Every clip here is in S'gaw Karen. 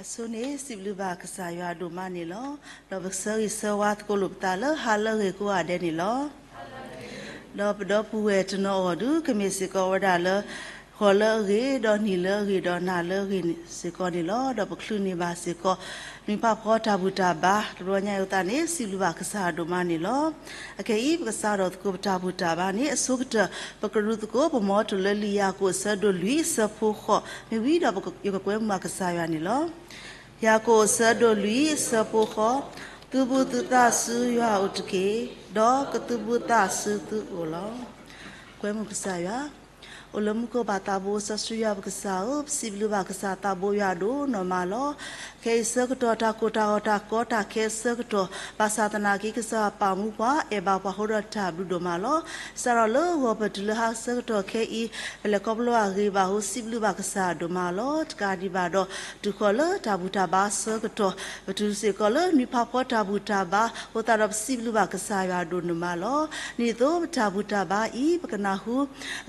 အဆိန့ၣ် စံးဘျုးဘၣ်ကစၢ်ယွၤဒိၣ်မးန့ၣ်လီၤ. ဒီးပကဆၢဂ့ၤဆၢဝါသကိးလိာ်ပသးလၢဟါလၢအဂ့ၤကိးဂၤဒဲးန့ၣ်လီၤ. ဒီးပဒီပုၢ်ဝဲၢ်တနီၤအဂီၢ်ဒုး ကမ့ၢ်စ့ၢ်ကီးဝဲဒၣ်လၢ ဂီၤလၢအဂ့ၤ ဒီးနံၤလၢအဂ့ၤ ဒီးနၤလၢအဂ့ၤစ့ၢ်ကီးန့ၣ်လီၤ. ဒီးပချုးန့ၢ်ဘၣ်စ့ၢ်ကီး နွံဖးဖီတၢ်ဘူၣ်တၢ်ဘါ တဘျီညါအံၤအဃိသတးန့ၣ် စံးဘျုးဘၣ်ကစၢ်ဒိၣ်မးန့ၣ်လီၤ. အခဲအံၤ ပကစးထီၣ်သကိးပတၢ်ဘူၣ်တၢ်ဘါန့ၣ် အဆိကတၢၢ် ပကရူၢ်သကိး ပမီထိၣ်လၢလံာ်ယၤကိာ်အဆၢဒိၣ်လွံၢ်အဆၢဖိဃိး မ့ၢ်ဝံၤဒီး ယကကွဲမုာ်ဘၣ်ကစၢ်ယွၤန့ၣ်လီၤ. ယၤကိာ်အဆၢဒိၣ်လွံၢ်အဆၢဖိဃိး, သုးဘူးသုသးဆူယွၤအအိၣ်တက့ၢ်, ဒီးကသုးဘူးသးဆူသုအိၣ်လီၤ. ကွဲမုာ်ကစၢ်ယွၤ. အိၣ်လၢမူခိၣ်ဘၣ်သးဘိစီဆှံယွၤပကစၢ်ဧၢ, ပစံးဘျုးဘၣ်ကစၢ်သးဘိယွၤဒိၣ်နီၢ်မးလီၤ. ခဲအံၤဆၢကတီၢ်တၢ်ကိၢ်တၢ်ဂီၤတၢ်ကီတၢ်ခဲအဆၢကတီၢ် ဘၣ်ဆၣ်သနာ်က့ကစၢ်ယွၤပာ်မူပှၤ အဲၣ်ဘၣ်ပှၤဃိဒီးတၢ်ဘျုးဒိၣ်မးလီၤ. စးထီၣ်လၢဂီၤပတုၤလၢဟါဆၢကတီၢ်ခဲအံၤ ပလဲၤခီဖျိအဂ့ၤဘၣ်အဃိ စံးဘျုးဘၣ်ကစၢ်ဒိၣ်မးလီၤ. တကးဒံးဘၣ်ဒီး တုၤဃီၤလၢတၢ်ဘူၣ်တၢ်ဘါဆၢကတီၢ် ပတုၤစ့ၢ်ကီးလၢနွံဖးဖီတၢ်ဘူၣ်တၢ်ဘါ အဃိသတးဒီးပစံးဘျုးဘၣ်ကစၢ်ယွၤဒိၣ်နီၢ်မးလီၤ. ဒ်သိးပတၢ်ဘူၣ်တၢ်ဘါအံၤ ပကနၢ်ဟူ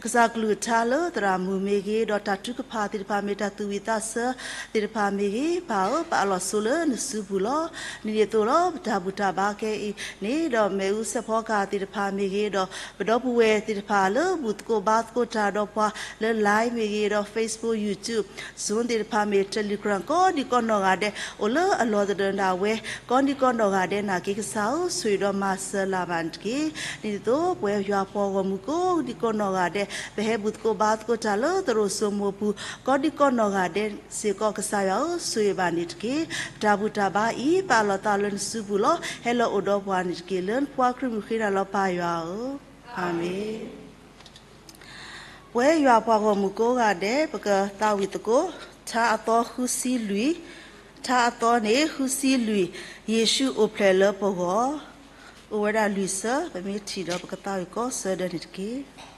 ကစၢ်ကလုၢ်ကထါလၢသရၣ်မုၣ်မ့ၢ်ဂ့ၤ ဒီးတၢ်ထုကဖၣ်သ့ၣ်တဖၣ်မ့ၢ် တၢ်သူၣ်ဝံၣ်သးဆၢသ့ၣ်တဖၣ်မ့ၢ်ဂ့ၤ ပၢ်ဧၢ ပအးလီၤဆိလၢနစုပူၤလီၤ. ဒ်န့ၣ်အသိးလီၤ ပတၢ်ဘူၣ်တၢ်ဘါခဲအံၤန့ၣ်ဒီး မ့ၣ်အူစဲးဖီကဟၣ်သ့ၣ်တဖၣ်မ့ၢ်ဂ့ၤဒီး ပဒီပုၢ်ဝဲၢ်သ့ၣ်တဖၣ်လၢဘူၣ်သကိးဘါသကိးတၢ်ဒီးပှၤလၢ Line မ့ၢ်ဂ့ၤဒီး Facebook, YouTube, Zoom သ့ၣ်တဖၣ်မ့ၢ် Telegram ကိးဒံကိးနီၢ်ဂၤဒဲး အိၣ်လၢအလီၢ်သဒၢးဒၣ်ဝဲ ကိးဒံကိးနီၢ်ဂၤဒဲးနာ်က့ ကစၢ်ဧၢ ဆိၣ်ဂ့ၤဒီးမၤစၢၤလၢ်ဘၣ်န့ၣ်တက့ၢ်. ဒ်န့ၣ်အသိး ပဝဲယွၤပှၤဂီၢ်မုၢ်ကိးဒံကိးနီၢ်ဂၤဒဲး ပဟဲဘူၣ်သကိးဘါသကိးတၢ်လၢသရိာ်စိမိၤပူၤ ကိးဒံကိးနီၢ်ဂၤဒဲးစ့ၢ်ကီး ကစၢ်ယွၤဧၢ ဆိၣ်ဂ့ၤဘၣ်န့ၣ်တက့ၢ်. ပတၢ်ဘူၣ်တၢ်ဘါအံၤ ပအးလီၤသးလၢနစုပူၤလီၤ. ဟဲလီၤအိၣ်ဒီးပှၤန့ၣ်တက့ၢ်. လၢနဖိခွါခရံာ်မုၣ်ဃ့နၤလီၤပၢ်ယွၤဧၢ, အၤမ့ၣ်. ပဝဲယွၤပှၤဂီၢ်မုၢ်ကိးဂၤဒဲး ပကသးဝံၣ်သကိး ထါအသီဃုဆံလွံၢ်, ထါအသီန့ၣ် ဃုဆံလွံၢ်, ယ့ၣ်ၡူးအိၣ်ဖျဲၣ်လၢပဂီၢ်, အိၣ်ဝဲဒၣ်လွံၢ်ဆၢ, ပမ့ၢ်ထံၣ်ဒီးပကသးဝံၣ်ကိးဆၢဒၢန့ၣ်တက့ၢ်.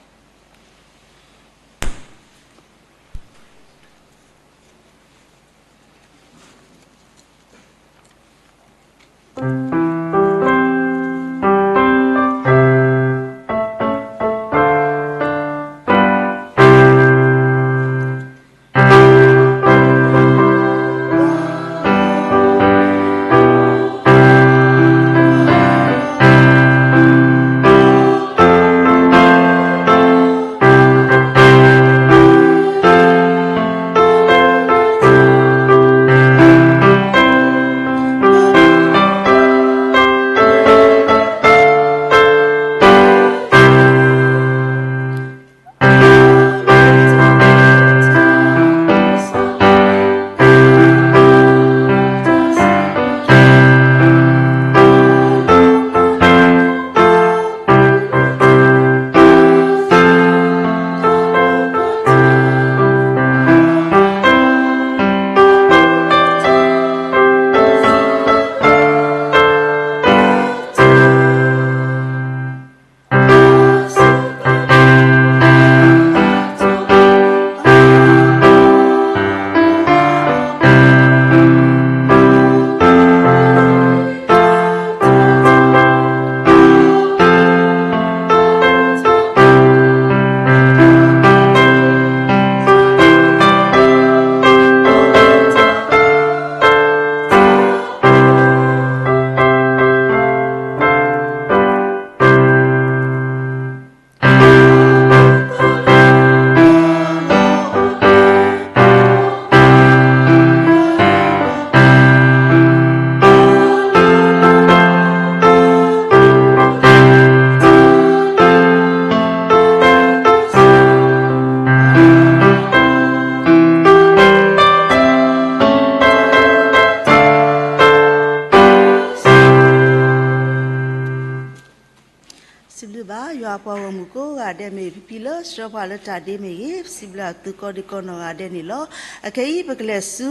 စံးဘျုးဘၣ် ယွၤပှၤဂီၢ်မုၢ်ကိးဂၤဒဲး မ့ၢ်ပဖံလၢဆှၢပှၤလၢတၢ်ဒ့မ့ၢ်ဂ့ၤ, ပစံးဘျုးသုကိးဒံကိးနီၢ်ဂၤဒဲးန့ၣ်လီၤ. အခဲအံၤ ပကလဲၤဆူ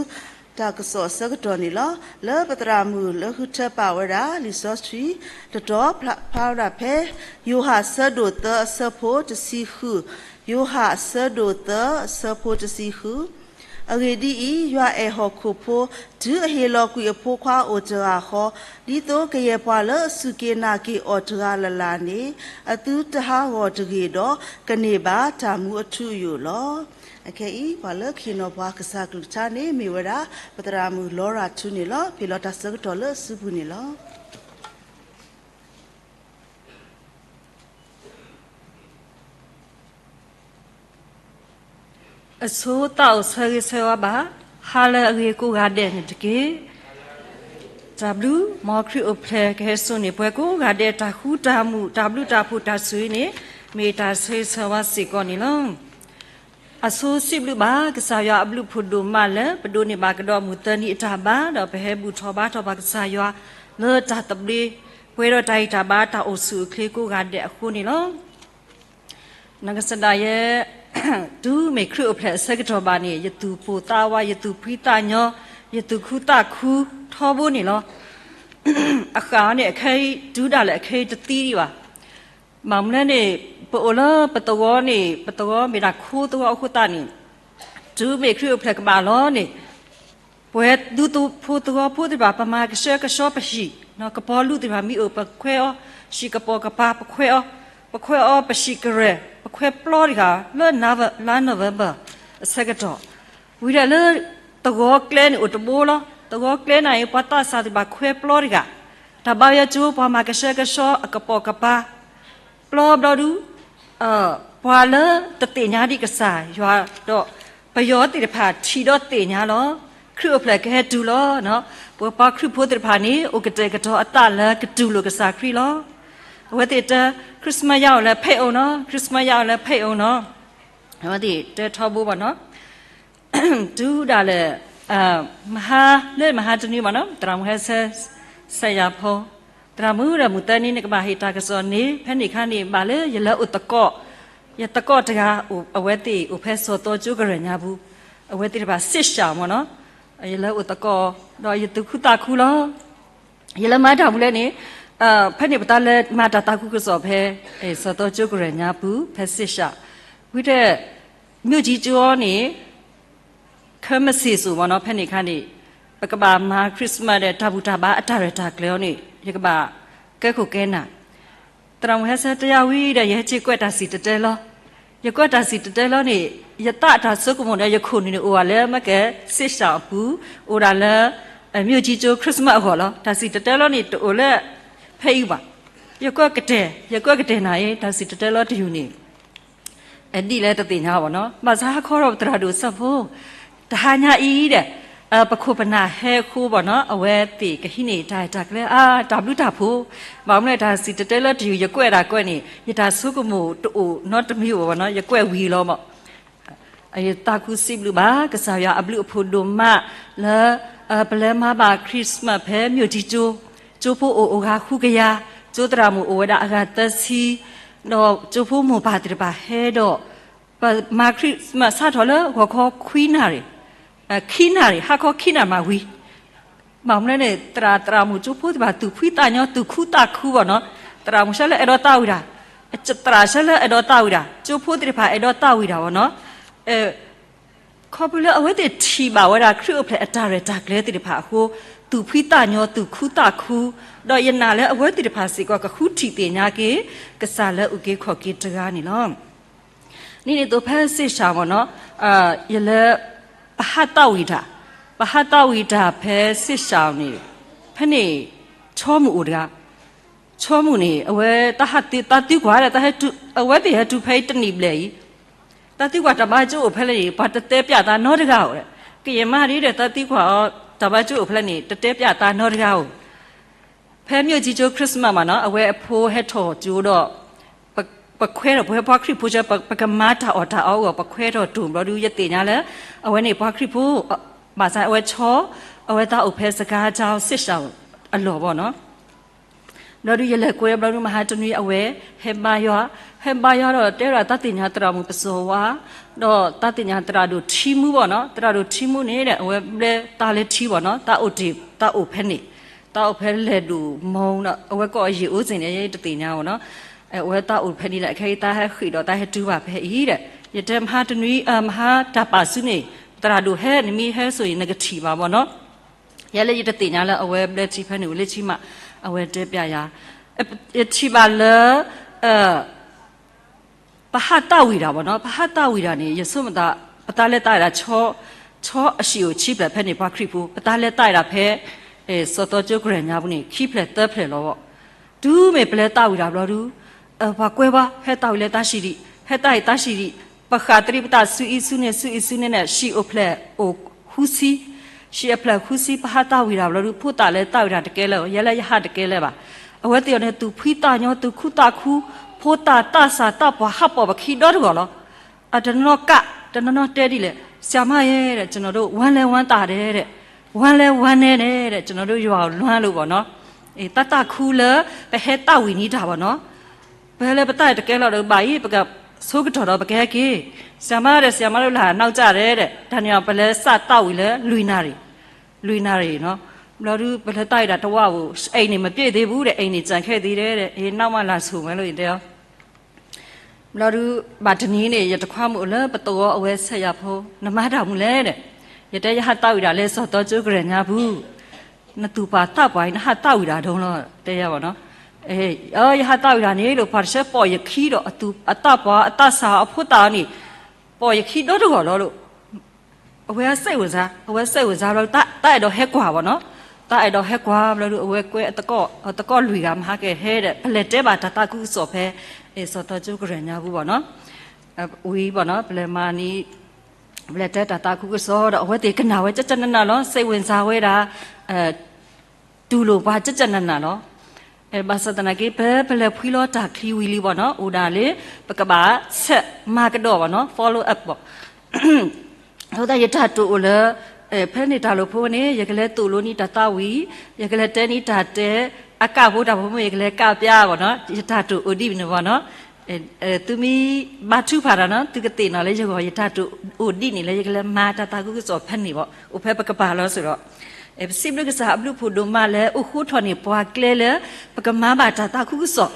တၢ်ကစီၣ်အဆၢကတီၢ်န့ၣ်လီၤ. လၢပသရၣ်မုၣ်လၢဃုထၢပာ်ဝဲဒၣ် လံာ်စီဆှံတတီၤ ဖျါဝဲဒၣ်ဖဲ ယိၤဟၣ်အဆၢဒိၣ်သၢအဆၢဖိတဆံဃု, ယိၤဟၣ်အဆၢဒိၣ်သၢအဆၢဖိတဆံဃု, အဂ့ၢ်ဒ်အံၤ, ယွၤအဲၣ်ဟီၣ်ခိၣ်ဖိ, တုၤအဟ့ၣ်လီၤကွံာ်အဖိခွါအိၣ်တဂၤဃီ, ဒ်သိးကယဲၢ်ပှၤလၢအစူၢ်က့ၤနာ်က့ၤအီၤတဂၤလၢ်လၢ်န့ၣ်, အသုတဟးဂီၤတဂ့ၤဒီး, ကန့ၢ်ဘၣ်တၢ်မူအထူအယိာ်လီၤ. အခဲအံၤ ပှၤလၢခ့ၣ်နီၣ်ပှၤကစၢ်ကလုၢ်ကထါန့ၣ် မ့ၢ်ဝဲဒၣ် ပသရၣ်မုၣ် Laura ထူန့ၣ်လီၤ. ပ့ၤလီၤတၢ်ဆၢကတီၢ်လၢအစုပူၤန့ၣ်လီၤ. အဆိသးအိၣ်ဆၢဂ့ၤဆၢဝါဘၣ်, ဟါလၢအဂ့ၤကိးဂၤဒဲးန့ၣ်တက့ၢ်. တၢ်ဘျုး, မ်ခရံာ်အိၣ်ဖျဲၣ်ကဟဲစိာ်န့ၢ်ပှၤကိးဂၤဒဲး တၢ်ဃူတၢ်မုာ် တၢ်ဘျုးတၢ်ဖှိၣ်တၢ်ဆိၣ်ဂ့ၤန့ၣ်, မ့ၢ်တၢ်ဆၢဂ့ၤဆၢဝါစ့ၢ်ကီးန့ၣ်လီၤ. အဆိစံးဘျုးဘၣ် ကစၢ်ယွၤအဘျုးအဖှိၣ်ဒိၣ်မးလၢ ပဒိးန့ၢ်ဘၣ်ကဒီးမုၢ်သၢနံၤအတၢ်ဘါ ဒီးပဟဲဘူၣ်ထီၣ်ဘါထီၣ်ပှၤကစၢ်ယွၤ လၢတၢ်သဘျ့, ပှဲၤဒီးတၢ်ဂံၢ်တၢ်ဘါ တၢ်အိၣ်ဆူၣ်အိၣ်ချ့ကိးဂၤဒဲးအဃိန့ၣ်လီၤ. နကစၢ်ဒၣ်ယဲ တုၤမ့ၢ်ခရံာ်အိၣ်ဖျဲၣ်အဆၢကတီၢ်ဘၣ်န့ၣ် ယသူၣ်ပိၢ်သးဝး ယသူၣ်ဖှံသးညီ ယသူၣ်ခုသးခုထီဘိန့ၣ်လီၤ. အဃၣ်န့ၣ် အခဲအံၤ တုၤဒၣ်လဲာ်အခဲအံၤတသံဒံးဘၣ်. ဘၣ်မနုၤလဲၣ်န့ၣ် ပအိၣ်လၢပသဝီန့ၣ် ပသဝီမ့ၢ်ဒၣ်ခိသဝီအဃိသတးန့ၣ် တုၤမ့ၢ်ခရံာ်အိၣ်ဖျဲၣ်ကဘၣ်လီၤန့ၣ် ပဝဲဒူဖိသဝီဖိသ့ၣ်တဖၣ် ပမၤကဆှဲကဆှီပဟံၣ်, ကပီၤလူသ့ၣ်တဖၣ်မ့ၢ်အိၣ် ပခွဲးအီၤ, ဟံၣ်ကပိာ်ကပၤ ပခွဲးအီၤ, ပခွဲးအီၤပဟံၣ်ကရၢၢ် ပခွဲးပျီတဂၤ လၢလါ November အဆၢကတီၢ်, ဝံၤဒီးလၢသဝီကျဲန့ၣ်အိၣ်တဘိလီၤ. သဝီကျဲန့ၣ်အံၤ ပှၤသးစၢ်သ့ၣ်တဖၣ်ခွဲးပျီတဂၤ, တၢ်ဘါယွၤကၠိ ပှၤမၤကဆှဲကဆှီအကပိာ်ကပၤ ပျီဘျီဒု ပှၤလၢတသ့ၣ်ညါဒံးကစၢ်ယွၤဒီး ပယီၤသ့ၣ်တဖၣ်ထံၣ်ဒီးသ့ၣ်ညါလီၤ. ခရံာ်အိၣ်ဖျဲၣ်ကဟဲတုၤလီၤ. ပဝဲပှၤခရံာ်ဖိသ့ၣ်တဖၣ်န့ၣ် အိၣ်ကတဲာ်ကတီၤအသးလၢကတူၢ်လိာ်ကစၢ်ခရံာ်လီၤ. အဝဲသ့ၣ်တဲ Christmas ယၤအိၣ်လၢဖဲအံၤနီၤ, Christmas ယၤအိၣ်လၢဖဲအံၤနီၤ, အဝဲသ့ၣ်တဲထီဘိဘၣ်နီၤ. တုၤဒၣ်လဲာ် မဟါလၢမဟါတနွံဘၣ်နီၤ, သရၣ်မုၣ်ဟဲဆၢ စဲးယၤဖီ, သရၣ်မုၣ်ဒီး မုၢ်သၢနံၤန့ၣ် ကဘၣ်ဟ့ၣ်တၢ်ကစီၣ်န့ၣ် ဖဲန့ၣ်အခါန့ၣ် ဘၣ်လၢယလၢအိၣ်သကိး, ယသကိးတဂၤ အဝဲသ့ၣ်အိၣ်ဖဲစီၤသီကၠိကရၢၢ်ညါပူၤ, အဝဲသ့ၣ်တဖၣ်စ့ၢ်စၢ်မ့ၢ်နီၤ, ယလၢအိၣ်သကိး ဒီးယသူၣ်ခုသးခုလီၤ. ယလၢမၤတၢ်မနုၤလဲၣ်န့ၣ်, ဖဲန့ၣ်ပသးလၢမၤတၢ်သးခုကစီၣ်ဖဲ စီၤသီကၠိကရၢၢ်ညါပူၤ ဖဲစ့ၢ်စၢ်, ဝံၤဒီး မြို့ကြီးကျောင်းန့ၣ် ခဲမုၢ်ဆ့ၣ်စိၤမ့ၢ်နီၤ, ဖဲန့ၣ်အခါန့ၣ် ပကဘၣ်မၤ Christmas ဒီးတၢ်ဘူၣ်တၢ်ဘါအတၢ်ရဲၣ်တၢ်ကျဲၤအီၤန့ၣ် ယကဘၣ်ကဲခိၣ်ကဲနၢ်, သရၣ်မုၣ်ဟဲဆၢတဲယၤဝံၤဒီး ယဟဲဆ့ကွဲးတၢ်စံၣ်တဲၤတဲလီၤ. ယကွဲးတၢ်စံၣ်တဲၤတဲလီၤန့ၣ် ယသးအတၢ်ဆိကမိၣ်ဒီး ယခိၣ်နူာ်န့ၣ်အိၣ်ဝဲလၢ မ့ၢ်ကဲ စ့ၢ်စၢ်အပူၤ, အိၣ်ဒၣ်လၢ မြို့ကြီးကျောင်း Christmas အဂီၢ်လီၤ. တၢ်စံၣ်တဲၤတဲလီၤန့ၣ် တအိၣ်လၢဖဲအံၤဘၣ်. ယကွဲးကတဲာ်, ယကွဲးကတဲာ်နၤအံၤ တၢ်စံၣ်တဲၤတဲလီၤတယုၢ်န့ၣ် အဒ်လဲၣ်တသ့ၣ်ညါဘၣ်နီၤ, ဘၣ်ဆၣ်ဟါခီဒီးပသရၣ်ဒိၣ်စၢဖှိၣ် တဟါညါအံၤဒီး ပခိၣ်ပနၢ်ဟဲအဃိဘၣ်နီၤ, အဝဲသ့ၣ်ကဟံးန့ၢ်တၢ်ရဲၣ်တၢ်ကျဲၤအါ တၢ်ဘျုးတၢ်ဖှိၣ်, ဘၣ်မနုၤလဲၣ် တၢ်စံၣ်တဲၤတဲလီၤတယုၢ် ယကွဲးဒၣ်ကွဲးန့ၣ် ယတၢ်ဆိကမိၣ်တအိၣ်နီတမံၤဘၣ်နီၤ, ယကွဲးဝံၤလီၤမး. ယသးခုစံးဘျုးဘၣ် ကစၢ်ယွၤအဘျုးအဖှိၣ်ဒိၣ်မးလၢ ပလဲၤမၤဘၣ် Christmas ဖဲ မြို့ကြီးကျောင်း, ကၠိဖိအိၣ်အိၣ်ဂၤဃုကယၤ, ကၠိသရၣ်မုၣ်အိၣ်ဝဲဒၣ်အဂၤသၢဆံ, ဒီးကၠိဖိမိၢ်ပၢ်သ့ၣ်တဖၣ်ဟဲဒီး ပမၤ Christmas စးထီၣ်လၢဂီၤခီခွံနၣ်ရံၣ်, ခံနၣ်ရံၣ်, ဟါခီခံနၣ်ရံၣ်မးဝံၤ ဘၣ်မနုၤလဲၣ်န့ၣ် သရၣ်သရၣ်မုၣ်ကၠိဖိသ့ၣ်တဖၣ် သူၣ်ဖှံသးညီ သူၣ်ခုသးခုဘၣ်နီၤ, သရၣ်မုၣ်ဆၢလၢအဲၣ်ဒိးသးဝံၣ်တၢ်, သရၣ်ဆၢလၢအဲၣ်ဒိးသးဝံၣ်တၢ်, ကၠိဖိသ့ၣ်တဖၣ်အဲၣ်ဒိးသးဝံၣ်တၢ်ဘၣ်နီၤ, ခီဖျိလၢအဝဲသ့ၣ်ထံၣ်ဘၣ်ဝဲဒၣ် ခရံာ်အိၣ်ဖျဲၣ်အတၢ်ရဲၣ်တၢ်ကျဲၤသ့ၣ်တဖၣ်အဃိ သူၣ်ဖှံသးညီ သူၣ်ခုသးခု, ဒီးယနာ်လၢအဝဲသ့ၣ်တဖၣ်စ့ၢ်ကီး ကဃုထံၣ်သ့ၣ်ညါက့ၤ ကစၢ်လၢအုၣ်က့ၤခီၣ်က့ၤတဂၤန့ၣ်လီၤ. ဒ်န့ၣ်အသိးဖဲစ့ၢ်စၢ်မ့ၢ်နီၤ, ယလၢ ပဟးသးဝံၣ်တၢ်, ပဟးသးဝံၣ်တၢ်ဖဲစ့ၢ်စၢ်န့ၣ်, ဖဲန့ၣ် ဆီမုၢ်အိၣ်တဂၤ, ဆီမုၢ်န့ၣ် အဝဲသးဟးသးသံကွၢ်ဒီး အဝဲသ့ၣ်ဟဲတုၤဖဲအံၤတနံၣ်ဘျဲၣ်အံၤ, သးသံကွၢ်တၢ်ဘါကၠိအိၣ်ဖဲလဲၣ်န့ၣ် ပှၤတတဲပျးသးနီတဂၤဧိၤ, ကယဲၢ်မးဒ်ဒီးသးသံကွၢ်အီၤ တၢ်ဘါကၠိအိၣ်ဖဲလဲၣ်န့ၣ် တတဲပျးသးနီတဂၤဧိၤ ဖဲမြို့ကြီးကျောင်း Christmas မ့ၢ်နီၤ, အဝဲအဖိဟဲထီၣ်ကၠိဒီး ပခွဲးထီၣ် ပဝဲပှၤခရံာ်ဖိဆၢ ပကမၤတၢ်အီၣ်တၢ်အီအဂီၢ် ပခွဲးထီၣ်တိၢ်ဘျီဒု ယသ့ၣ်ညါလၢ အဝဲန့ၣ်ပှၤခရံာ်ဖိ, ဘၣ်ဆၣ်အဝဲဆီ, အဝဲသးအိၣ်ဖဲစကၤတၢ်စ့ၢ်စၢ်အလီၢ်ဘၣ်နီၤ. ဘျီဒု ယလဲၤကွဲးဘျီဒု မဟါတနွံအဝဲ ဟဲဘါယွၤ, ဟဲဘါယွၤဒီးတဲဝဲဒၣ်သးသ့ၣ်ညါသရၣ်မုၣ်ပစီၤဝါ, ဒီးသးသ့ၣ်ညါသရၣ်ဒိၣ်ထံမူဘၣ်နီၤ, သရၣ်ဒိၣ်ထံမူန့ၣ်ဒီး အဝဲဘျဲသးလၢထံဘၣ်နီၤ, သးအိၣ်တ့ၢ် သးအိၣ်ဖဲန့ၣ်, သးအိၣ်ဖဲလဲၣ်ဒိၣ်မီဒီး အဝဲကိးယံာ်အိၣ်စ့ၢ်န့ၣ် ယတသ့ၣ်ညါဘၣ်နီၤ, အဝဲသးအိၣ်ဖဲန့ၣ်ဒီး ခဲအံၤသးဟဲဃ့ၢ်ဒီးသးဟဲတုၤဘၣ်ဖဲအံၤဒီး ယတဲမဟါတနွံ မဟါတၢ်ပာ်စုန့ၣ် သရၣ်ဒိၣ်ဟဲ နမ့ၢ်ဟဲစိၤအံၤ နကထံၣ်ဘၣ်ဘၣ်နီၤ. ယဲလၢယတသ့ၣ်ညါလၢအဝဲဘျၢထံဖဲန့ၣ်အိၣ်လၢထံမး, အဝဲတဲပျးယၤ, ယထံၣ်ဘၣ်လၢ ပဟးသးဝံၣ်တၢ်ဘၣ်နီၤ, ပဟးသးဝံၣ်တၢ်န့ၣ် ယဆိကမိၣ်သး ပသးလဲၤသးဝံၣ်တၢ် ဆီအဟံၣ်အိၣ်ခံဖျၢၣ်ဖဲန့ၣ် ပှၤခရံာ်ဖိ ပသးလဲၤသးဝံၣ်တၢ်ဖဲ စီၤသီကၠိကရၢၢ်ညါပူၤန့ၣ် ခံဖျၢၣ်သၢဖျၢၣ်လီၤဘၣ်. တုၤမ့ၢ်ပလဲၤသးဝံၣ်တၢ်ဘျီဒုး ပှၤကွဲဘၣ် ဟဲသးဝံၣ်လၢသးဆံးဒံး, ဟဲသးဝံၣ်သးဆံးဒံး, ပဃၣ်သရံးပသးဆူအံၤဆူန့ၣ် ဆူအံၤဆူန့ၣ်န့ၣ် ဟံၣ်အိၣ်ဖျဲၣ်အိၣ်ဃုဆံ, ဟံၣ်အိၣ်ဖျဲၣ်ဃုဆံ ပဟးသးဝံၣ်တၢ်ဘျီဒုး ဖိသၣ်လဲၤသးဝံၣ်တၢ်တကဲလၢၤ, ယဲလၢယဟးတကဲလၢၤဘၣ်. အဝဲသ့ၣ်အီၤန့ၣ် သူၣ်ဖှံသးညီ သူၣ်ခုသးခု, ဖိသၣ်သးစၢ်သးပှၢ်ဟးပိာ်ပခံဒီတဂီၢ်လီၤ. အတနီၤကး တနီၤနီၤတဲဒ်လဲၣ်, ဆရာမ ယဲ ကျွန်တော်တို့ ဝမ်းလည်းဝမ်းသာတယ် တဲ့, ဝမ်းလည်းဝမ်းနည်းတယ် တဲ့, ကျွန်တော်တို့ရွာကိုလွမ်းလို့ပေါ့နော်. တၢ်သးခုလၢ ပဟဲသးဝံၣ်န့ၢ်တၢ်ပေါ့နော်. ပဟဲလၢပသးတကဲလီၤဒီးဘၣ်အံၤ ပကဆိကတီၢ်ဒီးပကဟဲက့ၤ, ဆရာမ တဲ့, ဆရာမတို့လာနောက်ကျတယ် တဲ့, တၢ်န့ၣ်အီၤ ပလဲၤစးသးဝံၣ်လၢလွံၢ်နၣ်ရံၣ်, လွံၢ်နၣ်ရံၣ်နီၤ. ဘျီဒုး ပလဲၤသးဝံၣ်တၢ်တဝၢ်ပူၤ အိမ်နေမပြည့်သေးဘူး တဲ့, အိမ်နေကျန်ခဲ့သေးတယ် တဲ့, နောက်မှလာဆိုမယ်လို့ ယတဲအီၤ ဘျီဒုး ဘၣ်တနံၤန့ၣ် ယတခွါမုၣ်အိၣ်လၢပသဝီ အဝဲဆဲးယၤဖိ, နမၤတၢ်မနုၤလဲၣ် ဒီး ယတဲ ယဟးသးဝံၣ်ဒၣ်လၢစီၤသီကၠိကရၢၢ်ညါပူၤ. နသူၣ်ပှၢ်သးပှၢ်အံၤ နဟးသးဝံၣ်ဒၣ်ဒိလီၤ တဲယၤဘၣ်နီၤ. ယဟးသးဝံၣ်ဒၣ်န့ၣ် လၢပှၤတဆၢပိာ်ယခံဒီး အသူၣ်အသးပှၢ် အသးစၢ်အဖိသၣ်အီၤန့ၣ် ပိာ်ယခံဒီတဂီၢ်လီၤ ဒီး အဝဲစဲးဝဲစါ, အဝဲစဲးဝဲစါဘျီ သးအဲၣ်ဒိးဟဲကွၢ်ဘၣ်နီၤ. သးအဲၣ်ဒိးဟဲကွၢ်ဘျီဒုး အဝဲကွဲအသကိးလွံၢ်ဂၤမၤဟးကဲဟဲဒီး ပလဲၤတဲဘၣ်တၢ်သးခုကစီၣ်ဖဲ စီၤသီကၠိကရၢၢ်ညါပူၤဘၣ်နီၤ. ဝံၤဘၣ်နီၤ ပလဲၤမၤန့ၣ် ပလဲၤတဲတၢ်သးခုကစီၣ်ဒီး အဝဲသ့ၣ်ကနၣ်ဝဲကကနနၣ်လီၤ. စဲးဝဲစါဝဲဒၣ် တူၢ်လိာ်ပှၤကကနနၣ်လီၤ. ဘၣ်ဆၣ်သနာ်က့ ပ ပလဲၤဖှံလီၤတၢ်ချံဝံၤလံဘၣ်နီၤ အိၣ်ဒၣ်လၢ ပကဘၣ်ဆဲးမၤကဒီးဘၣ်နီၤ follow up ဘၣ်. အဃိသတး ယတၢ်တိာ်အိၣ်လၢ ဖဲန့ၣ်တၢ်လိာ်ဖိန့ၣ် ယကလဲၤသိၣ်လိန့ၢ်တၢ်သးဝံၣ်, ယကလဲၤတဲန့ၢ်တၢ်တဲ, အကၣ်ဖိတၢ်ဖိမ့ၢ် ယကလဲၤကၣ်ပျၢ်ဘၣ်နီၤ ယတၢ်တိာ်အိၣ်ဒ်န့ၣ်ဘၣ်နီၤ. သုမ့ၢ်ဘါထုကဖၣ်တၢ်နီၤ သုကသ့ၣ်နီၣ်လၢယဂီၢ် ယတၢ်တိာ်အိၣ်ဒ်န့ၣ်လၢ ယကလဲၤမၤတၢ်သးခုကစီၣ်ဖဲန့ၣ်ဘၣ် အိၣ်ဖဲပကပၤလီၤစ့ၢ်ဒီး ပစံးဘျုးကစၢ်အဘျုးဖှိၣ်ဒိၣ်မးလၢ အိၣ်ဃိထီၣ်န့ၢ်ပှၤကျဲလၢ ပကမၤဘၣ်တၢ်သးခုကစီၣ်.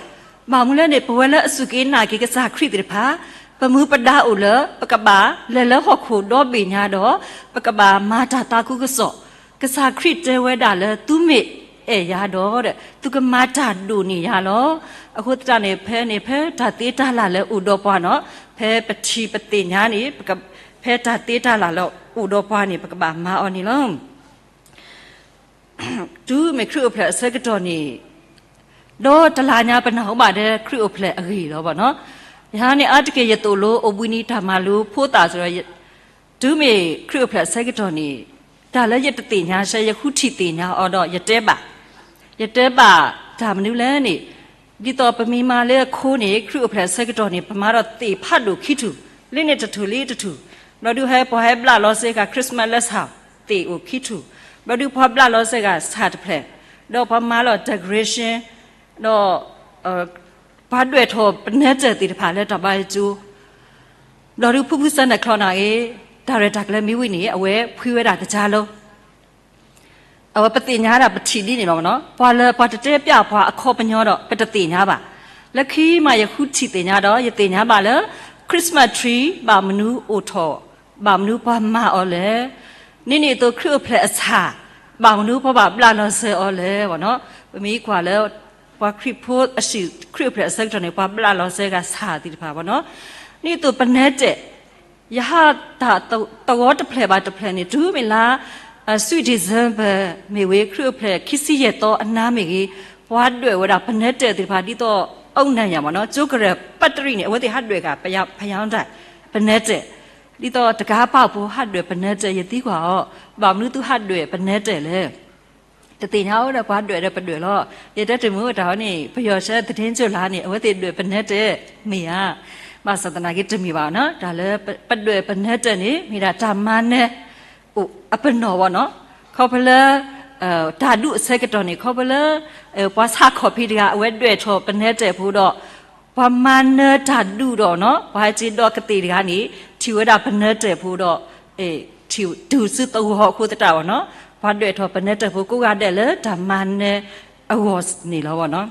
ဘၣ်မနုၤလဲၣ်န့ၣ် ပဝဲလၢအစူၢ်က့ၤနာ်က့ၤကစၢ်ခရံာ်သ့ၣ်တဖၣ် ပမူပဒါအိၣ်လၢ ပကဘၣ်လဲၤလၢဟီၣ်ခိၣ်ဒီဘ့ၣ်ညါဒီး ပကဘၣ်မၤတၢ်သးခုကစီၣ်. ကစၢ်ခရံာ်တဲဝဲဒၣ်လၢ သုမ့ၢ်အဲၣ်ယၤဒီး သုကမၤတၢ်ဒိၣ်န့ၢ်ယၤလီၤ. အဃိသတးန့ၣ် ဖဲန့ၣ် ဖဲတၢ်သ့တၢ်လၢ်လၢအိၣ်ဒီးပှၤနီၤ ဖဲပထံၣ်ပသ့ၣ်ညါန့ၣ် ဖဲတၢ်သ့တၢ်လၢ်လၢအိၣ်ဒီးပှၤန့ၣ် ပကဘၣ်မၤအီၤန့ၣ်လီၤ. တုၤမ့ၢ်ခရံာ်အိၣ်ဖျဲၣ်အဆၢကတီၢ်န့ၣ် ဒီတလါညါ ပနၢ်ဟူဘၣ်ဒီးခရံာ်အိၣ်ဖျဲၣ်အဂ့ၢ်လီၤဘၣ်နီၤ. ယၤန့ၣ် အါတက့ၢ်ယသိၣ်လိအိၣ်ဘှံးနံၤတၢ်မၤလိဖိသၣ်စ့ၢ်ကီး တုၤမ့ၢ်ခရံာ်အိၣ်ဖျဲၣ်အဆၢကတီၢ်န့ၣ် တၢ်လၢယတသ့ၣ်ညါဆၢ ယဃုထံၣ်သ့ၣ်ညါအီၤဒီး ယတဲဘၣ်, ယတဲဘၣ်တၢ်မနုၤလဲၣ်န့ၣ် ဒ်သိးပမ့ၢ်မၤလၢအခိန့ၣ် ခရံာ်အိၣ်ဖျဲၣ်အဆၢကတီၢ်န့ၣ် ပမၤဒီးသ့ၣ်ဖးဒိၣ်ခံထူၣ်, လၢန့ၣ်တထူၣ်လၢတထူၣ်, ဘျီဒုးဟဲပှၤဟဲဘျးလီၤစဲဂၤ Christmas လၢဆၣ် သ့ၣ်အိၣ်ခံထူၣ်, ဘျီဒုးပှၤဘျးလီၤစဲဂၤဆၣ်တဖျၢၣ်, ဒီးပှၤမၤလီၤ decoration ဒီး ပှၤဒွဲၣ်ထီၣ်ပနၢၤတၢၢ်သ့ၣ်တဖၣ်လၢတၢ်ဘါယွၤကၠိ, ဘျီဒုးဖုဖု Santa Claus န့ၣ်ဂ့ၤ, တၢ်ရဲၣ်တၢ်ကျဲၤမ့ၢ်ဝံၤန့ၣ် အဝဲဖှံဝဲဒၣ်ကစၢ်လီၤ. အဝဲပသ့ၣ်ညါဒၣ်ပထံၣ်ဒ်န့ၣ်လီၤနီၤ, ပှၤလၢပှၤတတဲပျးပှၤအခီပညီဒီး ပတသ့ၣ်ညါဘၣ်. လၢခံမးယဃုထံၣ်သ့ၣ်ညါဒီး ယသ့ၣ်ညါဘၣ်လၢ Christmas tree ဘၣ်မနုၤအိၣ်ထီၣ်, ဘၣ်မနုၤပှၤမၤအီၤလဲၣ်. န့ၣ်န့ၣ်အသိးခရံာ်အိၣ်ဖျဲၣ်အဆၣ် ဘၣ်မနုၤပှၤဘၣ်ဘျးလီၤစဲအီၤလဲၣ်ဘၣ်နီၤ. ပမ့ၢ်ကွၢ်လၢ ပှၤခရံာ်ဖိအဟံၣ် ခရံာ်အိၣ်ဖျဲၣ်အဆၢကတီၢ်န့ၣ် ပှၤဘျးလီၤစဲဂၤဆၣ်သ့ၣ်တဖၣ်ဘၣ်နီၤ. န့ၣ်အသိးပနၢၤတဲာ် ယဟးတၢ်သဝီတဖျၢၣ်ဘၣ်တဖျၢၣ်န့ၣ် တုၤမ့ၢ်လါ sweet December မ့ၢ်ဝဲ ခရံာ်အိၣ်ဖျဲၣ်ခံဆံယဲၢ်သီအနၤမ့ၢ်ဂ့ၤ, ပှၤဒွဲၣ်ဝဲဒၣ်ပနၢၤတဲာ်သ့ၣ်တဖၣ် ဒ်သိး အုၣ်နၢ်ယၤမ့ၢ်နီၤ, ကၠိကရၢၢ်ပတရံၣ်န့ၣ် အဝဲသ့ၣ်ဟးဒွဲၣ်ဂၤ ဖယါဒၣ် ပနၢၤတဲာ်, ဒ်သိးတကးပာ်ဖိဟးဒွဲၣ်ပနၢၤတဲာ် ယသံကွၢ်အီၤ, ဘၣ်မနုၤသုဟးဒွဲၣ်ပနၢၤတဲာ်လဲၣ်. တသ့ၣ်ညါအိၣ်ဒီးပှၤဒွဲၣ်ဒီးပဒွဲၣ်လီၤ. ယတဲတမုာ်တၢ်အီၤန့ၣ် ပယီၤဆၢသဒ့ကၠိလၢ်န့ၣ် အဝဲသ့ၣ်ဒွဲၣ်ပနၢၤတဲာ် မ့ၢ်ဧါ. ဘၣ်ဆၣ်သနာ်က့တမ့ၢ်ဘၣ်နီၤ, တၢ်လၢပဒွဲၣ်ပနၢၤတဲာ်န့ၣ် မ့ၢ်ဒၣ်တၢ်မၤနၢၤ အိၣ်အပနီၣ်ဘၣ်နီၤ, ခီဖျိလၢ တၢ်ဒူၣ်အဆၢကတီၢ်န့ၣ် ခီဖျိလၢ ပှၤဆၣ်ခီၣ်ဖံးတဂၤ အဝဲဒွဲၣ်ထီၣ်ပနၢၤတဲာ်ဖိဒီး ပှၤမၤနၢၤတၢ်ဒူၣ်ဒီးနီၤ ပှၤဟဲက့ၤဒီးကသ့ၣ်တဂၤန့ၣ် ထံၣ်ဝဲဒၣ်ပနၢၤတဲာ်ဖိဒီး ထံၣ်တုၤဆူသဝီအဃိသတးဘၣ်နီၤ, ပှၤဒွဲၣ်ထီၣ်ပနၢၤတဲာ်ဖိကိးဂၤဒဲးလၢတၢ်မၤနၢၤအဂီၢ်န့ၣ်လီၤဘၣ်နီၤ.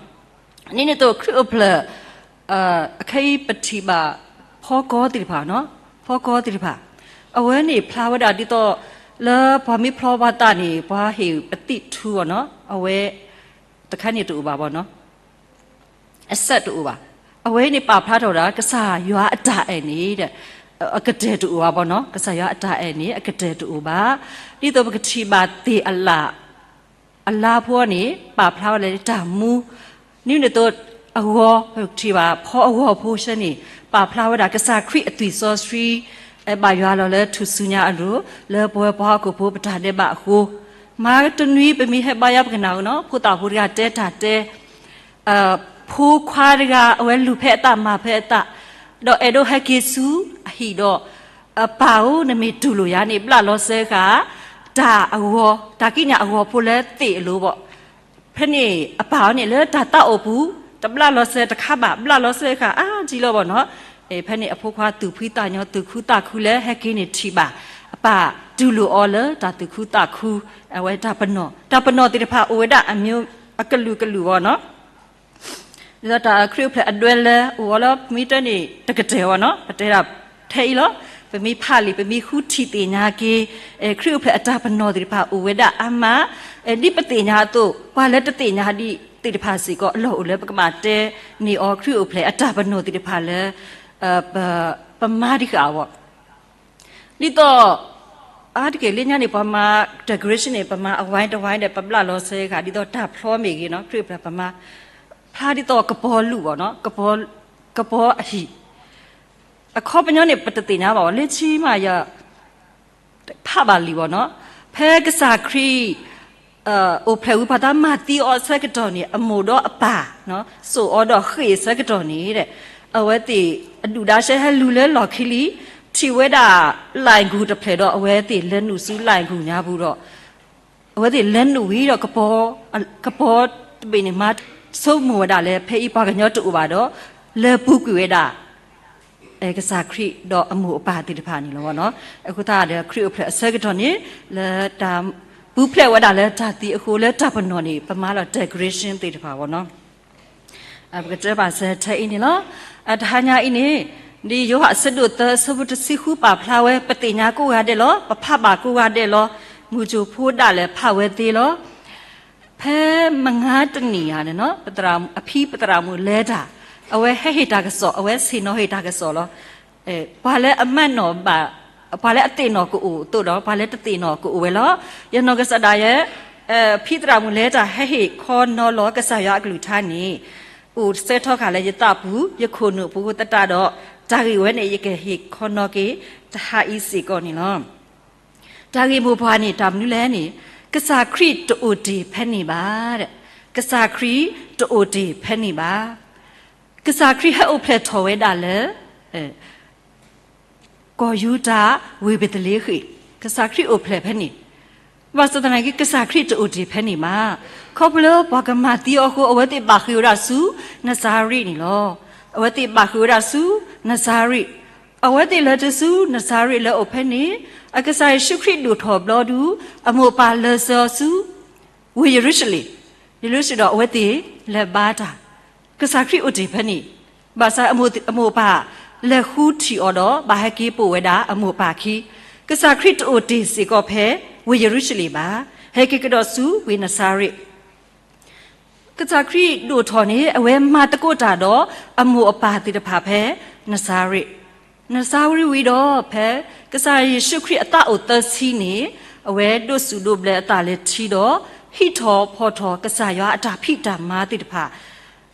န့ၣ်န့ၣ်အသိးခရံာ်အိၣ်ဖျဲၣ် အခဲအံၤပထံၣ်ဘၣ် ဖီကီသ့ၣ်တဖၣ်နီၤ, ဖီကီသ့ၣ်တဖၣ်, ဖ အဝဲန့ၣ်ဖျါဝဲဒၣ်ဒ်သိး လၢပှၤမ့ၢ်ဖျီပှၤသးန့ၣ် ပှၤဟ့ၣ်ပသံၣ်ထူအီၤနီၤ, အဝဲတခါန့ၣ်တအိၣ်ဘၣ်ဘၣ်နီၤ, အစၢ်တအိၣ်ဘၣ်. အဝဲန့ၣ်ပာ်ဖျါထီၣ်ဝဲဒၣ် ကစၢ်ယွၤအတၢ်အဲၣ်န့ၣ် အကတၢၢ်တအိၣ်ဘၣ်ဘၣ်နီၤ, ကစၢ်ယွၤအတၢ်အဲၣ်န့ၣ် အကတၢၢ်တအိၣ်ဘၣ်. ဒ်သိးပကထံၣ်ဘၣ်သ့ၣ်အလၣ် အလါဖိန့ၣ် ပာ်ဖျါဝဲဒၣ်လၢတၢ်မူ, နံၤန့ၣ်သိး အဂီၤ ပထံၣ်ဘၣ် ဖီအဂီၤဖိဆၢန့ၣ် ပာ်ဖျါဝဲဒၣ်ကစၢ်ခရံာ်အသွံၣ်စီဆှံ ဘၣ်ယွၤလီၤလၢထူၣ်စုညါအလိၤ လၢပဝဲပှၤဟီၣ်ခိၣ်ဖိပတၢ်ဒဲးဘးအဃိ, မၤတနွံပမ့ၢ်ဟဲဘါယွၤပကနၣ်အီၤနီၤ, ဖိသၣ်ဖိတဂၤတဲတၢ်တဲ ဖိခွါတဂၤ အဝဲလူၤဖဲအသးမၤဖဲအသး, ဒီးအဲၣ်ဒိးဟဲက့ၤဆူအဟံၣ်ဒီး, အပၢ်ဧၢ နမ့ၢ်တူၢ်လိာ်ယၤန့ၣ် ဘျးလီၤစဲဃာ် တၢ်အဂီၤ တၢ်ကံးညာ်အဂီၤဖိလၢသ့ၣ်အလိၤဘၣ်. ဖဲန့ၣ်အပၢ်အံၤန့ၣ် လၢတၢ်သးအိၣ်ပူၤ တဘျးလီၤစဲတခါဘၣ် ဘျးလီၤစဲဃာ်အါထံလီၤဘၣ်နီၤ. ဖဲန့ၣ်အဖိခွါသူၣ်ဖှံသးညီ သူၣ်ခုသးခုလၢဟဲက့ၤန့ၣ်ထံၣ်ဘၣ် အပၢ်တူၢ်လိာ်အီၤလၢတၢ်သူၣ်ခုသးခု, အဝဲတၢ်ပနီၣ်, တၢ်ပနီၣ်သ့ၣ်တဖၣ်အိၣ်ဝဲဒၣ်အမျိုးအကလုာ်ကလုာ်ဘၣ်နီၤ. ဒ်သိးတၢ်ခရံာ်အိၣ်ဖျဲၣ်အဒွဲလၢအိၣ်အီၤလၢ ပမ့ၢ်တဲန့ၣ် တကတၢၢ်ဘၣ်နီၤ, ပတဲဒၣ်ထဲအံၤလီၤ. ပမ့ၢ်ဖးလံာ် ပမ့ၢ်ဃုထံၣ်သ့ၣ်ညါက့ၤ ခရံာ်အိၣ်ဖျဲၣ်အတၢ်ပနီၣ်သ့ၣ်တဖၣ်အိၣ်ဝဲဒၣ်အါမး, ဒ်ပသ့ၣ်ညါအသိး ပှၤလၢတသ့ၣ်ညါဒံးသ့ၣ်တဖၣ်စ့ၢ်ကီး အလီၢ်အိၣ်လၢပကဘၣ်တဲန့ၢ်အီၤ ခရံာ်အိၣ်ဖျဲၣ်အတၢ်ပနီၣ်သ့ၣ်တဖၣ်လၢ ပမၤတံၢ်ဃာ်အီၤဘၣ်. ဒ်သိး အါတက့ၢ်လၢညါန့ၣ် ပှၤမၤ decoration န့ၣ် ပမၤအဝဲတဝဲဒီး ပဘျးလီၤစဲဃာ် ဒ်သိးတၢ်ဖျီမ့ၢ်ဂ့ၤနီၤ, ခရံာ်အိၣ်ဖျဲၣ်ပမၤ ဖျါဒ်သိးကပီၤလူာ်ဘၣ်နီၤ, ကပီၤအဟံၣ်, အခီပညီန့ၣ် ပတသ့ၣ်ညါဘၣ်ဘၣ်, လၢခံမးယ ဖးဘၣ်လံဘၣ်နီၤ, ဖဲကစၢ်ခရံာ် အိၣ်ဖျဲၣ်ဝံၤ ပှၤသးမၤသံအီၤအဆၢကတီၢ်န့ၣ် အမိၢ်ဒီးအပၢ် စိာ်အီၤဒီးဃ့ၢ်အဆၢကတီၢ်န့ၣ် အဝဲသ့ၣ်အဒူၣ်ဒါရှဲဟဲလူၤလၢလီၢ်ခံလံ, ထံၣ်ဝဲဒၣ် လၢၣ်ဂူၢ်တဖျၢၣ်ဒီး အဝဲသ့ၣ်လဲၤနုာ်ဆူလၢၣ်ဂူၢ်ညါပူၤဒီး အဝဲသ့ၣ်လဲၤနုာ်ဝံၤဒီး ကပီၤတဘ့ၣ်န့ၣ် မၤဆိကမိၣ်ဝဲဒၣ်လၢ ဖဲအံၤပှၤကညီတအိၣ်ဘၣ်ဒီး လဲၤပူၤကွံာ်ဝဲဒၣ် ကစၢ်ခရံာ်ဒီးအမိၢ်အပၢ်သ့ၣ်တဖၣ်န့ၣ်လီၤ. အဃိသတးဒီး ခရံာ်အိၣ်ဖျဲၣ်အဆၢကတီၢ်န့ၣ် လၢတၢ်ပူၤဖျဲးဝဲဒၣ်လၢတၢ်သံအဃိ လၢတၢ်ပနီၣ်န့ၣ် ပမၤလီၤ decoration သ့ၣ်တဖၣ်ဘၣ်နီၤ. ပကတဲဘၣ်စဲထဲအံၤန့ၣ်လီၤ. တဟါညါအံၤန့ၣ် ဒ်ယိၤဟၣ်အဆၢဒိၣ်သၢအဆၢဖိတဆံဃုပာ်ဖျါဝဲ ပသ့ၣ်ညါကိးဂၤဒဲးလီၤ. ပဖးဘၣ်ကိးဂၤဒဲးလီၤ. မုၢ်ကိၣ်ဖိဒၣ်လဲာ်ဖးဝဲသ့လီၤ. ဖဲမုၢ်ဂၤတနံၤဧါန့ၣ်နီၤ အဖံပသရၣ်မုၣ်လဲၤတၢ်, အဝဲဟဲဟ့ၣ်တၢ်ကစီၣ်, အဝဲဆ့ၣ်နီၤဟ့ၣ်တၢ်ကစီၣ်လီၤ. ပှၤလၢအမၤနီၣ်ဘၣ်, ပှၤလၢအသ့ၣ်နီၣ်ကအိၣ်အသိးဒီး ပှၤလၢတသ့ၣ်နီၣ်ကအိၣ်ဝဲလီၤ. ယနီၢ်ကစၢ်ဒၣ်ယဲ ဖံသရၣ်မုၣ်လဲၤတၢ်ဟဲဟ့ၣ်ခီနီၤလီၤကစၢ်ယွၤအကလုၢ်ကထါန့ၣ် အိၣ်ဆၢထီၣ်ဃာ်လၢယသးပူၤ ယခိၣ်နူာ်ပူၤသတးဒီး တၢ်ဂ့ၢ်ဝဲန့ၣ် ယကဟ့ၣ်ခီနီၤက့ၤ တဟါအံၤစ့ၢ်ကီးန့ၣ်လီၤ. တၢ်ဂ့ၢ်မိၢ်ပှၢ်န့ၣ် တၢ်မနုၤလဲၣ်န့ၣ် ကစၢ်ခရံာ်တအိၣ်တ့ၢ်ဖဲန့ၣ်ဘၣ်. ကစၢ်ခရံာ်တအိၣ်တ့ၢ်ဖဲန့ၣ်ဘၣ်. ကစၢ်ခရံာ်ဟဲအိၣ်ဖျဲၣ်ထီၣ်ဝဲဒၣ်လၢ ကီၢ်ယူဒၤ ဝ့ၢ်ဘ့းသလ့ဃ့ၣ်, ကစၢ်ခရံာ်အိၣ်ဖျဲၣ်ဖဲန့ၣ်, ဘၣ်ဆၣ်သနာ်က့ ကစၢ်ခရံာ်တအိၣ်တ့ၢ်ဖဲန့ၣ်ဘၣ်. ခီဖျိလၢပှၤကမၤသံအီၤအဃိ အဝဲသ့ၣ်ဘၣ်ဃ့ၢ်ဝဲဒၣ်ဆူနစၤရ့းန့ၣ်လီၤ. အဝဲသ့ၣ်ဘၣ်ဃ့ၢ်ဝဲဒၣ်ဆူနစၤရ့း, အဝဲသ့ၣ်လဲၤတုၤဆူနစၤရ့းလၢအိၣ်ဖဲန့ၣ်, အကစၢ်ယ့ၣ်ၡူးခရံာ်ဒိၣ်ထီၣ်ဘျီဒု အမိၢ်အပၢ်လၢဆှၢအီၤဆူ ဝ့ၢ်ယရူၤၡလ့ၣ်, ယရူၤၡလ့ၣ်ဒီးအဝဲသ့ၣ်လဲၤဘါတၢ်, ကစၢ်ခရံာ်အိၣ်တ့ၢ်ဖဲန့ၣ်, ဘၣ်ဆၣ်အမိၢ်အပၢ်လဲၤဃုထံၣ်အီၤဒီး ဘၣ်ဟဲက့ၤပိာ်ဝဲဒၣ်အမိၢ်အပၢ်ခံ, ကစၢ်ခရံာ်တအိၣ်တ့ၢ်စ့ၢ်ကီးဖဲဝ့ၢ်ယရူၤၡလ့ၣ်ဘၣ်, ဟဲက့ၤကဒီးဆူဝ့ၢ်နစၤရ့း ကစၢ်ခရံာ်ဒိၣ်ထီၣ်န့ၣ် အဝဲမၤသကိးတၢ်ဒီးအမိၢ်အပၢ်သ့ၣ်တဖၣ်ဖဲနစၤရ့း, နစၤရ့းဝံၤဒီး ဖဲကစၢ်ယ့ၣ်ၡူးခရံာ်အသးအိၣ်သၢဆံန့ၣ် အဝဲဒိးစူၣ်ဒိးဘျၢအသးလၢထံဒီး ဟံးထီၣ်ဖီၣ်ထီၣ်ကစၢ်ယွၤအတၢ်ဖံးတၢ်မၤသ့ၣ်တဖၣ်,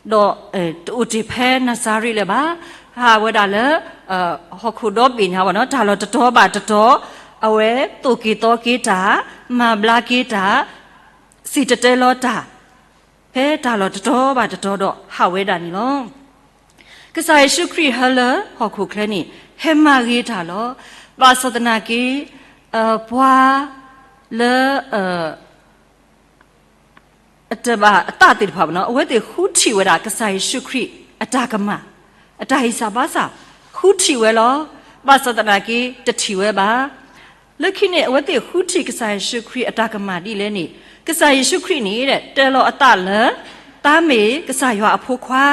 ဒီးတအိၣ်တ့ၢ်ဖဲနစၤရ့းလၢၤဘၣ်, ဟးဝဲဒၣ်လၢ ဟီၣ်ခိၣ်ဒီဘ့ၣ်ညါဘၣ်နီၤ, တၢ်လီၢ်တတီၤဘၣ်တတီၤ, အဝဲသိၣ်က့ၤသီက့ၤတၢ်, မၤဘျါက့ၤတၢ်, စံၣ်တဲၤတဲလီၤတၢ် ဖဲတၢ်လီၢ်တတီၤဘၣ်တတီၤဒီးဟးဝဲဒၣ်န့ၣ်လီၤ. ကစၢ်ယ့ၣ်ၡူးခရံာ်ဟဲလၢဟီၣ်ခိၣ်ချၢန့ၣ် ဟဲမၤဂ့ၤတၢ်လီၤ. ဘၣ်ဆၣ်သနာ်က့ ပှၤလၢ အတဘၣ်အသးသ့ၣ်တဖၣ်ဘၣ်နီၤ, အဝဲသ့ၣ်ဃုထံၣ်ဝဲဒၣ်ကစၢ်ယ့ၣ်ၡူးခရံာ်အတၢ်ကမၣ်, အတၢ်ဟ့ၣ်စၢ်ဘါစၢ်, ဃုထံၣ်ဝဲလီၤ. ဘၣ်ဆၣ်သနာ်က့ တထံၣ်ဝဲဘၣ်. လၢခံန့ၣ် အဝဲသ့ၣ်ဃုထံၣ်ကစၢ်ယ့ၣ်ၡူးခရံာ်အတၢ်ကမၣ်ဒ်လဲၣ်န့ၣ် ကစၢ်ယ့ၣ်ၡူးခရံာ်န့ၣ် တဲလီၤအသးလၢ သးမ့ၢ်ကစၢ်ယွၤအဖိခွါ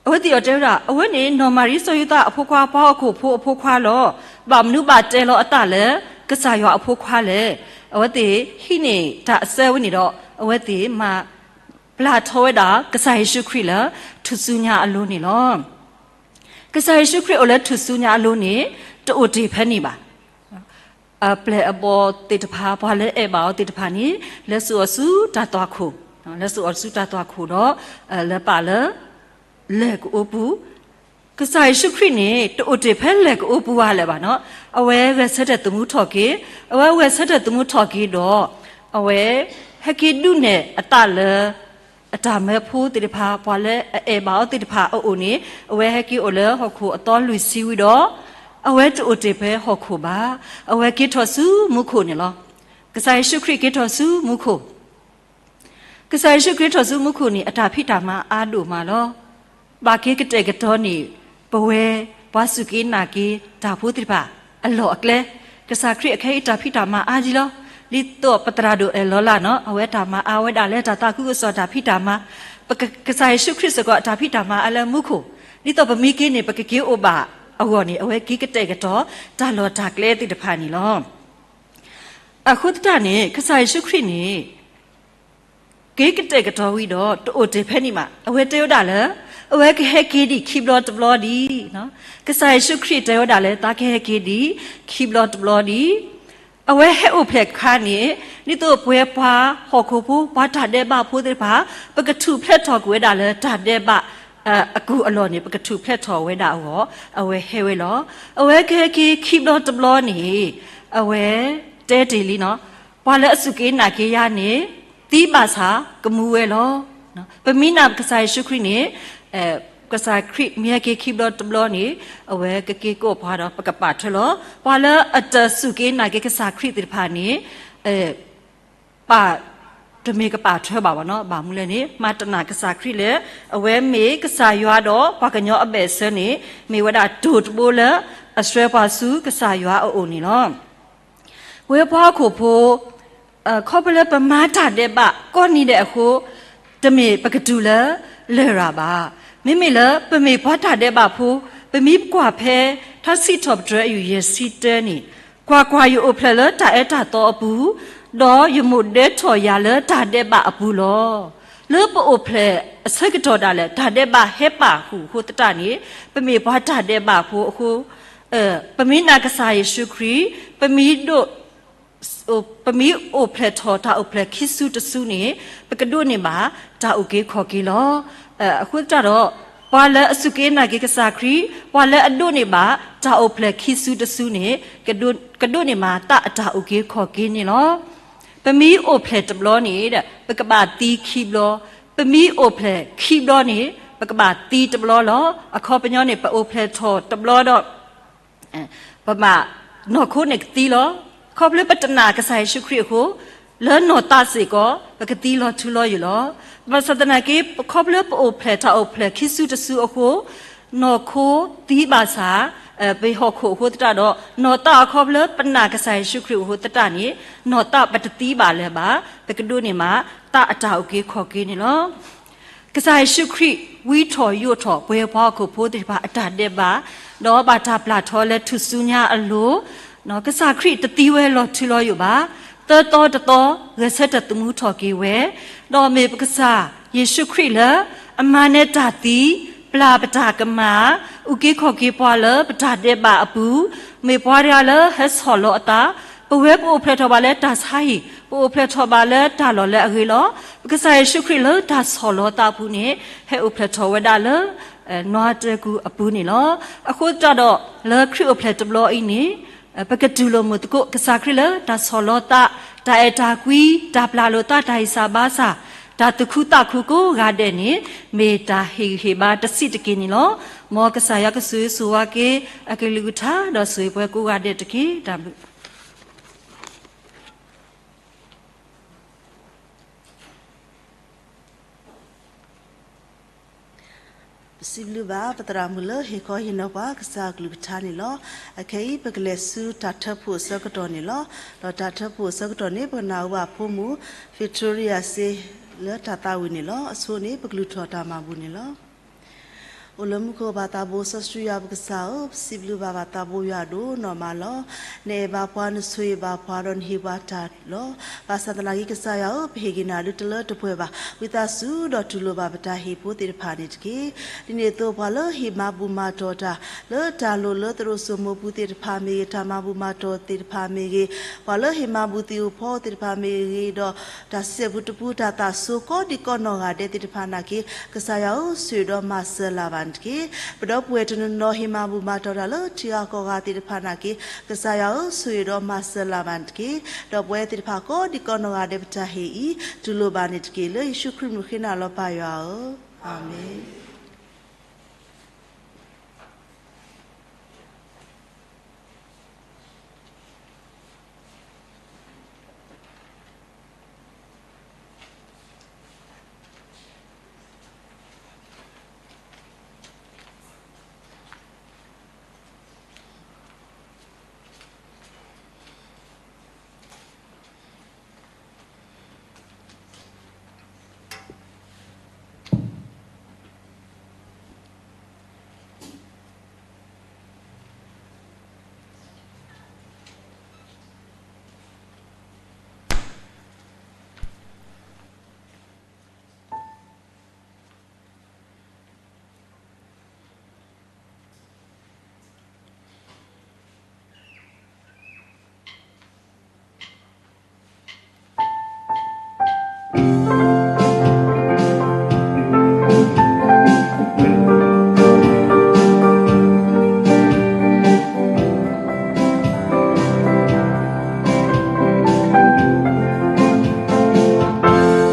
အဝဲသ့ၣ်အီၤတဲဝဲဒၣ် အဝဲန့ၣ် နီၢ်မၤရံစီၤယိၤသးအဖိခွါ ပှၤဟီၣ်ခိၣ်ဖိအဖိခွါလီၤ. ဘၣ်မနုၤဘၣ်တဲလီၤအသးလၢ ကစၢ်ယွၤအဖိခွါလဲၣ်. အဝဲသ့ၣ်ဟံးန့ၢ်တၢ်အစၢဝဲန့ၣ်ဒီး အဝဲသ့ၣ်မၤပျၢ်ထီၣ်ဝဲဒၣ် ကစၢ်ယ့ၣ်ၡူးခရံာ်လၢ ထူၣ်စုညါအလိၤန့ၣ်လီၤ. ကစၢ်ယ့ၣ်ၡူးခရံာ်အိၣ်လၢထူၣ်စုညါအလိၤန့ၣ် တအိၣ်တ့ၢ်ဖဲန့ၣ်ဘၣ်. အပျဲၢ်အဘီၣ်သ့ၣ်တဖၣ် ပှၤလၢအဲၣ်ဘၣ်အီၤသ့ၣ်တဖၣ်န့ၣ် လဲၤစိာ်အီၤဆူတၢ်သွၣ်ခိၣ်, လဲၤစိာ်အီၤဆူတၢ်သွၣ်ခိၣ်ဒီး လဲၤပာ်လၢ လၢၢ်ကအိပူၤ, ကစၢ်ယ့ၣ်ၡူးခရံာ်န့ၣ် တအိၣ်တ့ၢ်ဖဲလၢၢ်ကအိပူၤဘၣ်လၢၤဘၣ်နီၤ. အဝဲဂဲၤဆၢထၢၣ်သမူထီၣ်က့ၤ, အဝဲဂဲၤဆၢထၢၣ်သမူထီၣ်က့ၤဒီး အဝဲဟဲက့ၤဒုးနဲၣ်အသးလၢ အတၢ်မၢဖိသ့ၣ်တဖၣ် ပှၤလၢအအဲၣ်ဘၣ်အီၤသ့ၣ်တဖၣ်အအိၣ်န့ၣ် အဝဲဟဲက့ၤအိၣ်လၢဟီၣ်ခိၣ်အသီလွံၢ်ဆံဝံၤဒီး အဝဲတအိၣ်တ့ၢ်ဖဲဟီၣ်ခိၣ်ဘၣ်. အဝဲက့ၤထီၣ်ဆူမူခိၣ်န့ၣ်လီၤ. ကစၢ်ယ့ၣ်ၡူးခရံာ်က့ၤထီၣ်ဆူမူခိၣ် ကစၢ်ယ့ၣ်ၡူးခရံာ်ထီၣ်ဆူမူခိၣ်န့ၣ် အတၢ်ဖံးတၢ်မၤအါဒိၣ်မးလီၤ. ဘၣ်က့ၤကတဲာ်ကတီၤန့ၢ် ပဝဲ ပှၤစူၢ်က့ၤနာ်က့ၤတၢ်ဖိသ့ၣ်တဖၣ် အလီၢ်အကျဲ, ကစၢ်ခရံာ်အခဲအံၤတၢ်ဖံးတၢ်မၤအါဒံးလီၤ. ဒ်သိးပသရၣ်ဒိၣ်အဲၣ်လီၤလၢ်နီၤ အဝဲတၢ်မၤအါဝဲဒၣ်လၢတၢ်သးခုကစီၣ်တၢ်ဖံးတၢ်မၤ, ပက ကစၢ်ယ့ၣ်ၡူးခရံာ်စ့ၢ်ကီးအတၢ်ဖံးတၢ်မၤအါလၢမူခိၣ်, ဒ်သိးပမ့ၢ်က့ၤန့ၣ် ပကက့ၤအိၣ်ဘၣ်အဂီၢ်န့ၣ် အဝဲက့ၤကတဲာ်ကတီၤတၢ်လီၢ်တၢ်ကျဲသ့ၣ်တဖၣ်န့ၣ်လီၤ. အဃိသတးန့ၣ် ကစၢ်ယ့ၣ်ၡူးခရံာ်န့ၣ် က့ၤကတဲာ်ကတီၤဝံၤဒီး တအိၣ်တ့ၢ်ဖဲန့ၣ်ဘၣ်. အဝဲတဲဝဲဒၣ်လၢ အဝဲကဟဲက့ၤဒံးခံဘျီတဘျီဒံး, ကစၢ်ယ့ၣ်ၡူးခရံာ်တဲဝဲဒၣ်လၢ သးကဟဲက့ၤဒံး ခံဘျီတဘျီဒံး, အဝဲဟဲအိၣ်ဖျဲၣ်အခါန့ၣ် ဒ်သိးပဝဲပှၤဟီၣ်ခိၣ်ဖိ ပှၤတၢ်ဒဲးဘးဖိသ့ၣ်တဖၣ် ပကထူၣ်ဖျဲးထီၣ်ကွံာ်ဝဲဒၣ်လၢတၢ်ဒဲးဘး အကူၣ်အလီၢ်န့ၣ် ပကထူၣ်ဖျဲးထီၣ်ဝဲဒၣ်အဂီၢ် အဝဲဟဲဝဲလီၤ. အဝဲကဟဲက့ၤခံဘျီတဘျီန့ၣ် အဝဲတဲတ့ၢ်လံနီၤ, ပှၤလၢအစူၢ်က့ၤနာ်က့ၤယၤန့ၣ် သံဘၣ်ဆၣ်ကမူဝဲလီၤ. ပမ့ၢ်နာ်ကစၢ်ယ့ၣ်ၡူးခရံာ်န့ၣ် ကစၢ်ခရံာ်မ့ၢ်ဟဲက့ၤခံဘျီတဘျီန့ၣ် အဝဲကက့ၤကိးပှၤဒီး ပကပာ်ထွဲလီၤ. ပှၤလၢအတစူၢ်က့ၤနာ်က့ၤကစၢ်ခရံာ်သ့ၣ်တဖၣ်န့ၣ် ပာ် တမ့ၢ်ကပာ်ထွဲဘၣ်ဘၣ်နီၤ, ဘၣ်မနုၤလဲၣ်န့ၣ် မၤတနာ်ကစၢ်ခရံာ်လၢ အဝဲမ့ၢ်ကစၢ်ယွၤဒီးပှၤကညီအဘၢၣ်စၢၤန့ၣ် မ့ၢ်ဝဲဒၣ်တိၢ်တဘိလၢအဆှၢပှၤဆူကစၢ်ယွၤအအိၣ်န့ၣ်လီၤ. ပဝဲပှၤဟီၣ်ခိၣ်ဖိ ခီဖျိလၢပမၤတၢ်ဒဲးဘးကိးနံၤဒဲးအဃိ တမ့ၢ်ပကတုၤလၢလရာ်ဘၣ်. မ့မ့ၢ်လၢပမ့ၢ်ပှၤတၢ်ဒဲးဘးဖိ ပမ့ၢ်ကွၢ်ဖဲ ထါစံးထီၣ်ပတြၢၤအယူၢ်ယဲၢ်ဆံတၢန့ၣ်, ကွၢ်ကွၢ်, ယအိၣ်ဖျဲၣ်လၢတၢ်အၢတၢ်သီအပူၤ, ဒီးယမိၣ်ဒဲထီၣ်ယၤလၢတၢ်ဒဲးဘးအပူၤလီၤ. လၢပအိၣ်ဖျဲၣ်အဆၢကတီၢ်ဒၣ်လဲာ် တၢ်ဒဲးဘးဟဲပာ်ဃုာ်အဃိသတးန့ၣ် ပမ့ၢ်ပှၤတၢ်ဒဲးဘးဖိအဃိ ပမ့ၢ်နာ်ကစၢ်ယ့ၣ်ၡူးခရံာ် ပမ့ၢ်ဒိး ပမ့ၢ်အိၣ်ဖျဲၣ်ထီၣ်တၢ်အိၣ်ဖျဲၣ်ခံစုတစုန့ၣ် ပကဒိးန့ၢ်ဘၣ်တၢ်အုၣ်က့ၤခီၣ်က့ၤလီၤ. အဃိသတးဒီး ပှၤလၢအစူၢ်က့ၤနာ်က့ၤကစၢ်ခရံာ် ပှၤလၢအဒိးန့ၢ်ဘၣ်တၢ်အိၣ်ဖျဲၣ်ခံစုတစုန့ၣ် ကဒိးန့ၢ်ဘၣ်သးအတၢ်အုၣ်က့ၤခီၣ်က့ၤန့ၣ်လီၤ. ပမ့ၢ်အိၣ်ဖျဲၣ်တဘျီန့ၣ် ပကဘၣ်သံခံဘျီ, ပမ့ၢ်အိၣ်ဖျဲၣ်ခံဘျီန့ၣ် ပကဘၣ်သံတဘျီလီၤ. အခီပညီန့ၣ် ပအိၣ်ဖျဲၣ်ထီၣ်တဘျီဒီး ပဘၣ်နီၢ်ခိန့ၣ်ကသံလီၤ. ခီဖျိပတနာ်ကစၢ်ယ့ၣ်ၡူးခရံာ်အဃိ လၢနီၢ်သးစ့ၢ်ကီး ပကသံလီၤထူလီၤယိာ်လီၤ. ဘၣ်ဆၣ်သနာ်က့ ခီဖျိပအိၣ်ဖျဲၣ်တၢ်အိၣ်ဖျဲၣ်ခံစုတစုအဃိ နီၢ်ခိသံဘၣ်ဆၣ် ပဟီၣ်ခိၣ်အဃိသတးဒီး နီၢ်သးအခီဖျိပနာ်ကစၢ်ယ့ၣ်ၡူးခရံာ်အဃိသတးန့ၣ် နီၢ်သးပတသံဘၣ်လၢၤဘၣ်. ပကဒိးန့ၢ်ဘၣ်သးအတၢ်အုၣ်က့ၤခီၣ်က့ၤန့ၣ်လီၤ. ကစၢ်ယ့ၣ်ၡူးခရံာ်ဝံထီၣ်ယိာ်ထီၣ်ပှဲၤပှၤဟီၣ်ခိၣ်ဖိသ့ၣ်တဖၣ်အတၢ်ဒဲးဘး, ဒီးဘၣ်တၢ်ပျၢ်ထီၣ်လၢထူၣ်စုညါအလိၤ, ကစၢ်ခရံာ်တသံဝဲလီၤထူလီၤယိာ်ဘၣ်. သၢသီတသီ ဂဲၤဆၢထၢၣ်သမူထီၣ်က့ၤဝဲ, ဒီးမ့ၢ်ပကစၢ်ယ့ၣ်ၡူးခရံာ်လၢ အမၤနၢၤတၢ်သံ, ပျၢ်ပတၢ်ကမၣ်, အုၣ်က့ၤခီၣ်က့ၤပှၤလၢပတၢ်ဒဲးဘးအပူၤ, မ့ၢ်ပှၤတဂၤလၢဟဲဆီၣ်လီၤအသး, ပဝဲပအိၣ်ဖျဲၣ်ထီၣ်ဘၣ်လၢတၢ်ဆါဟံၣ်, ပအိၣ်ဖျဲၣ်ထီၣ်ဘၣ်လၢတၢ်လီၢ်လၢအဂ့ၤလီၤ. ပကစၢ်ယ့ၣ်ၡူးခရံာ်လၢတၢ်ဆီၣ်လီၤသးအပူၤန့ၣ် ဟဲအိၣ်ဖျဲၣ်ထီၣ်ဝဲဒၣ်လၢ နွါတကူအပူၤန့ၣ်လီၤ. အဃိသတးဒီး လၢခရံာ်အိၣ်ဖျဲၣ်တဘျီအံၤန့ၣ် ပကတူၢ်လိာ်မုာ်သကိး ကစၢ်ခရံာ်လၢတၢ်ဆီၣ်လီၤသး, တၢ်အဲၣ်တၢ်ကွံ, တၢ်ပျၢ်လိာ်သး, တၢ်ဟ့ၣ်စၢ်ဘါစၢ်, တၢ်သူၣ်ခုသးခုကိးဂၤဒဲးန့ၣ် မ့ၢ်တၢ်ဟ့ၣ်ဂံၢ်ဟ့ၣ်ဘါတဆံးတက့ၢ်န့ၣ်လီၤ. မ်ကစၢ်ယွၤကဆိၣ်ဂ့ၤဆိၣ်ဝါက့ၤ အကလုၢ်ကထါ ဒီးဆိၣ်ဂ့ၤပှၤကိးဂၤဒဲးတက့ၢ်. တၢ်ဘျုး ပစံးဘျုးဘၣ် ပသရၣ်မုၣ်လၢဟ့ၣ်ခီဟ့ၣ်နီၤပှၤ ကစၢ်အကလုၢ်ကထါန့ၣ်လီၤ. အခဲအံၤ ပကလဲၤဆူတၢ်ထၢဖှိၣ်အဆၢကတီၢ်န့ၣ်လီၤ. ဒီးတၢ်ထၢဖှိၣ်အဆၢကတီၢ်န့ၣ် ပကနၣ်ဝဲဖိမုၣ် Victoria စ့ လၢတၢ်သးဝံၣ်န့ၣ်လီၤ. အဆိန့ၣ် ပကလုၢ်ထီၣ်တၢ်မၤဘူၣ်န့ၣ်လီၤ. အိၣ်လၢမူခိၣ်ဘၣ်သးဘိစီဆှံယွၤပကစၢ်ဧၢ, ပစံးဘျုးဘၣ်ဘၣ်သးဘိယွၤဒိၣ်နီၢ်မးလီၤ. နအဲၣ်ဘၣ်ပှၤ, နဆိၣ်ဂ့ၤဘၣ်ပှၤ, ဒီးနဟ့ၣ်ပှၤတၢ်လီၤ. ဘၣ်ဆၣ်သနာ်က့ကစၢ်ယွၤဧၢ, ပဟ့ၣ်က့ၤနၤဒုတလၢတပှဲၤဘၣ်. ဝံသးစူၤဒီးတူၢ်လိာ်ဘၣ်ပတၢ်ဟ့ၣ်ဖိသ့ၣ်တဖၣ်န့ၣ်တက့ၢ်. ဒ်န့ၣ်အသိးပှၤလၢဟ့ၣ်မၤဘူၣ်မၤတီၤတၢ် လၢတၢ်လိၣ်လၢသရိာ်စိမိၤပူၤသ့ၣ်တဖၣ်မ့ၢ်ဂ့ၤ, တၢ်မၤဘူၣ်မၤတီၤသ့ၣ်တဖၣ်မ့ၢ်ဂ့ၤ, ပှၤလၢဟ့ၣ်မၤဘူၣ်သ့ၣ်အိၣ်ဖီသ့ၣ်တဖၣ်မ့ၢ်ဂ့ၤ, ဒီး တၢ်စံးပူတပူတၢ်သးစူၤကိးဒံးကိးနီၢ်ဂၤဒဲးသ့ၣ်တဖၣ်နာ်က့, ကစၢ်ယွၤဧၢ, ဆိၣ်ဂ့ၤဒီးမၤစၢၤလၢ်ဘၣ်န့ၣ်တက့ၢ်. ပဒီပုၢ်ဝဲၢ်တနီၤနီၤဟ့ၣ်မၤဘူၣ်မၤတီၤတၢ်လၢထံဂၤကီၢ်ဂၤသ့ၣ်တဖၣ်နာ်က့, ကစၢ်ယွၤဧၢ, ဆိၣ်ဂ့ၤဒီးမၤစၢၤလၢ်ဘၣ်န့ၣ်တက့ၢ်. ဒီးပဝဲသ့ၣ်တဖၣ်ကိးဒံးကိးနီၢ်ဂၤဒဲးပတၢ်ဟ့ၣ်အံၤ တူၢ်လိာ်ဘၣ်န့ၣ်တက့ၢ်. လၢယ့ၣ်ၡူးခရံာ်မုၢ်ဃ့နၤလီၤပၢ်ယွၤဧၢ, အၤမ့ၣ်.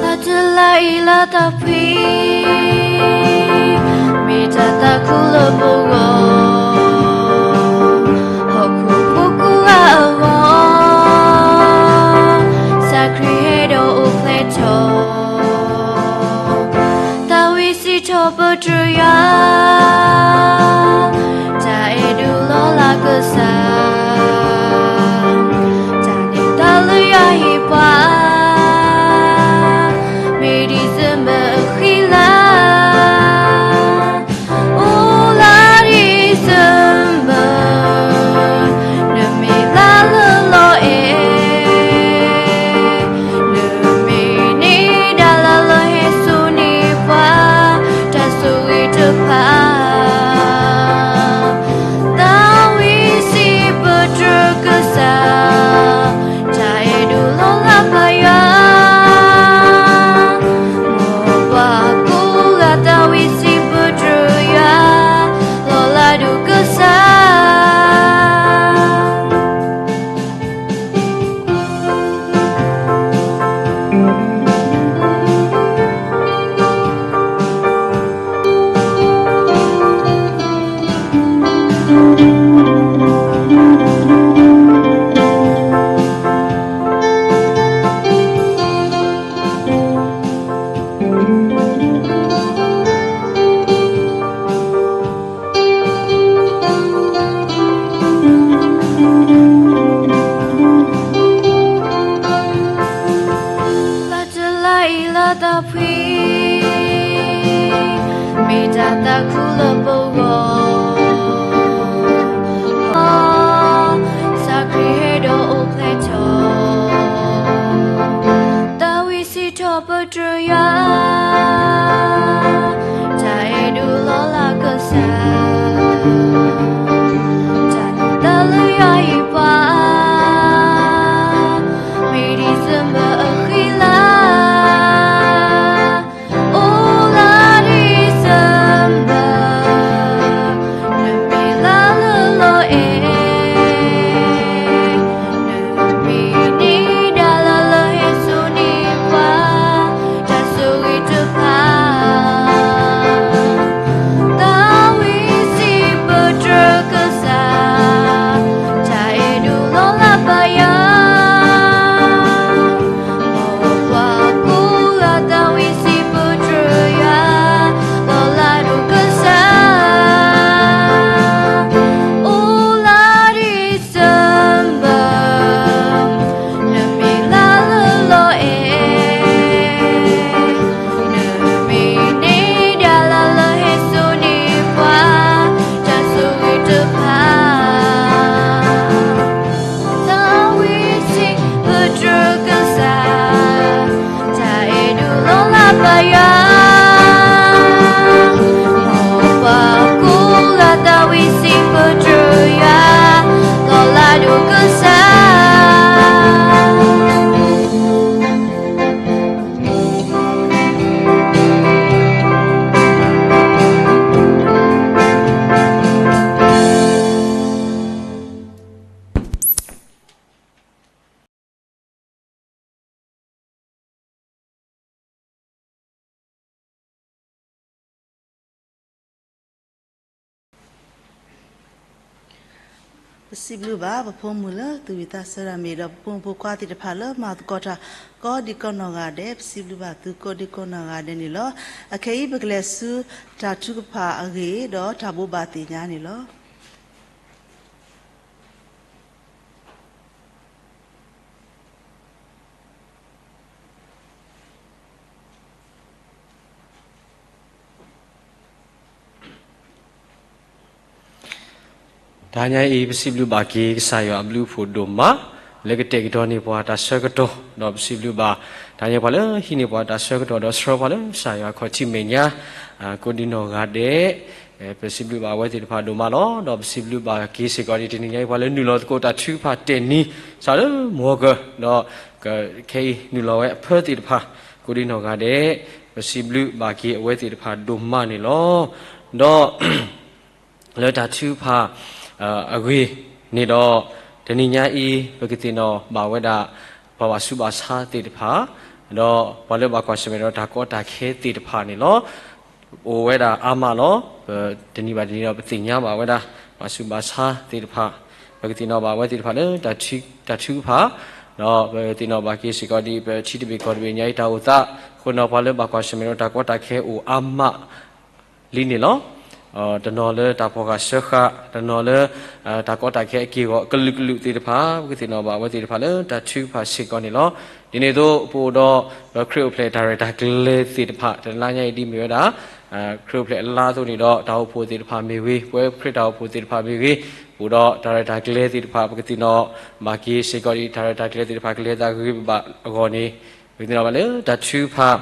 တၢ်တလါအံၤလၢတၢ်ဖှံ, မ့ၢ်တၢ်သးခုလၢပဂီၢ်, ဟီၣ်ခိၣ်ဖိကိးဂၤအဂီၢ်, ကစၢ်ခရံာ်ဟဲဒီးအိၣ်ဖျဲၣ်ထီၣ်, သးဝံၣ်စံးထီၣ်ပတြၢၤယွၤ, တၢ်အဲၣ်ဒိးလီၤလးကစၢ်, တၢ်န့ၢ်သါလၢယွၤဟ့ၣ်ပှၤ, မ့ၢ်ဒံၣ်စ့ဘၢၣ်အဃံလၤ, အိၣ်လၢဒံၣ်စ့ဘၢၣ်, နမ့ၢ်လါလၢလီၤအဲၣ်, နမ့ၢ်န့ၢ်ဒါလၢလၢဟဲစိာ်န့ၢ်ပှၤ, တၢ်ဆိၣ်ဂ့ၤတဖၣ် သးဝံၣ်စံးပတြၢၤကစၢ်, တၢ်အဲၣ်ဒိးလီၤလးပၢ်ယွၤ, မ်ပှၤကိးဂၤသးဝံၣ်စံးပတြၢၤယွၤ, လီၤလးဒိၣ်ကစၢ်. တၢ်တလါအံၤလၢတၢ်ဖှံ, မ့ၢ်တၢ်သးခုလၢပဂီၢ်, ကစၢ်ခရံာ်ဟဲဒီးအိၣ်ဖျဲၣ်ထီၣ်, သးဝံၣ်စံးထီၣ်ပတြၢၤယွၤ, တၢ်အဲၣ်ဒိးလီၤလးကစၢ်, တၢ်န့ၢ်သါလၢယွၤဟ့ၣ်ပှၤ, မ့ၢ်ဒံၣ်စ့ဘၢၣ်အဃံလၤ, အိၣ်လၢဒံၣ်စ့ဘၢၣ်, နမ့ၢ်လါလၢလီၤအဲၣ်, နမ့ၢ်န့ၢ်ဒါလၢလၢဟဲစိာ်န့ၢ်ပှၤ, တၢ်ဆိၣ်ဂ့ၤတဖၣ် သးဝံၣ် ပစံးဘျုးဘၣ်ပဖိမုၣ်လၢသူၣ်ဝံၣ်သးဆၢတၢ်မ့ၢ်ဒီး ပဖိမုၣ်ဖိခွါသ့ၣ်တဖၣ်လၢမၤသကိးတၢ်ကိးဒံကိးနီၢ်ဂၤဒဲး, ပစံးဘျုးဘၣ်သုကိးဒံကိးနီၢ်ဂၤဒဲးန့ၣ်လီၤ. အခဲအံၤပကလဲၤဆူတၢ်ထုကဖၣ်အဂ့ၢ်ဒီးတၢ်ဘိးဘၣ်သ့ၣ်ညါန့ၣ်လီၤ. တဟါညါအံၤ ပစံးဘျုးဘၣ်က့ၤကစၢ်ယွၤအဘျုးအဖှိၣ်ဒိၣ်မး လၢကတဲာ်ကတီၤန့ၢ်ပှၤတၢ်ဆၢကတီၢ်, ဒီးပစံးဘျုးဘၣ် တဟါညါပှၤလၢဟံးန့ၢ်ပှၤတၢ်ဆၢကတီၢ် ဒီးဆှၢပှၤလၢကစၢ်ယွၤခီၣ်ထံးမဲာ်ညါ ကိးဒံနီၢ်ဂၤဒဲး, ပစံးဘျုးဘၣ်အဝဲသ့ၣ်တဖၣ်ဒိၣ်မးလီၤ. ဒီးပစံးဘျုးဘၣ်က့ၤစ့ၢ်ကီးဒ်တနံၤညါအံၤ ပှၤလၢနုာ်လီၤသကိးတၢ်ထုကဖၣ်တဲာ်နံၤ စးလၢမုၢ်ဂီၤကၢၢ် ဒီးခဲအံၤနုာ်လီၤဝဲအဖၢသ့ၣ်တဖၣ် ကိးဒံနီၢ်ဂၤဒဲး, ပစံးဘျုးဘၣ်က့ၤအဝဲသ့ၣ်တဖၣ်ဒိၣ်မးန့ၣ်လီၤ. ဒီး လၢတၢ်ထုကဖၣ် အဂ့ၢ်န့ၣ်ဒီး တနံၤညါအံၤ ပကသ့ၣ်နီၣ်ဘၣ်ဝဲဒၣ် ပှၤဘၣ်ဆူးဘၣ်ဆါသ့ၣ်တဖၣ် ဒီးပှၤလၢဘၣ်ကွၢ်ဆၢၣ်မဲာ်ဒီးတၢ်ကီတၢ်ခဲသ့ၣ်တဖၣ်န့ၣ်လီၤ. အိၣ်ဝဲဒၣ်အါမးလီၤ. ပတနံၤဘၣ်တနံၤဒီး ပသ့ၣ်ညါဘၣ်ဝဲဒၣ် ဘၣ်ဆူးဘၣ်ဆါသ့ၣ်တဖၣ်, ပကသ့ၣ်နီၣ်ဘၣ်ဝဲသ့ၣ်တဖၣ်လၢ တၢ်ထုကဖၣ်, ဒီးပသ့ၣ်နီၣ်ဘၣ်က့ၤစ့ၢ်ကီးဒ် ပထံတဘ့ၣ်ကီၢ်တဘ့ၣ်ညါအံၤတၢ်အိၣ်သး, အဃိဒီးပှၤလၢဘၣ်ကွၢ်ဆၢၣ်မဲာ်ဒီးတၢ်ကီတၢ်ခဲအိၣ်အါမး လံန့ၣ်လီၤ. တနီၤလၢတၢ်ဖီၣ်ဃာ်စၢဃာ်, တနီၤလၢ တၢ်ကီတၢ်ခဲအက့ၢ်အဂီၤကလုာ်ကလုာ်သ့ၣ်တဖၣ်, ပကသ့ၣ်နီၣ်ဘၣ်ဝဲသ့ၣ်တဖၣ်လၢတၢ်ထုကဖၣ်စ့ၢ်ကီးန့ၣ်လီၤ. ဒ်န့ၣ်အသိး ပအိၣ်ဒီး ပခရံာ်အိၣ်ဖျဲၣ်တၢ်ရဲၣ်တၢ်ကျဲၤသ့ၣ်တဖၣ် တနံၤညါအံၤဒ်မ့ၢ်ဝဲဒၣ် ခရံာ်အိၣ်ဖျဲၣ်အလါအသိးန့ၣ်ဒီး တၢ်အိၣ်ဖှိၣ်သ့ၣ်တဖၣ်မ့ၢ်ဂ့ၤ, ပဝဲခရံာ်တၢ်အိၣ်ဖှိၣ်သ့ၣ်တဖၣ်မ့ၢ်ဂ့ၤ, ပအိၣ်ဒီးတၢ်ရဲၣ်တၢ်ကျဲၤသ့ၣ်တဖၣ် ပကသ့ၣ်နီၣ်ဘၣ်က့ၤစ့ၢ်ကီးဒ် တၢ်ရဲၣ်တၢ်ကျဲၤသ့ၣ်တဖၣ်ကလဲၤသးဂ့ၤဘၣ်အဂီၢ်န့ၣ် ပကသ့ၣ်နီၣ်ဘၣ်လၢတၢ်ထုကဖၣ်,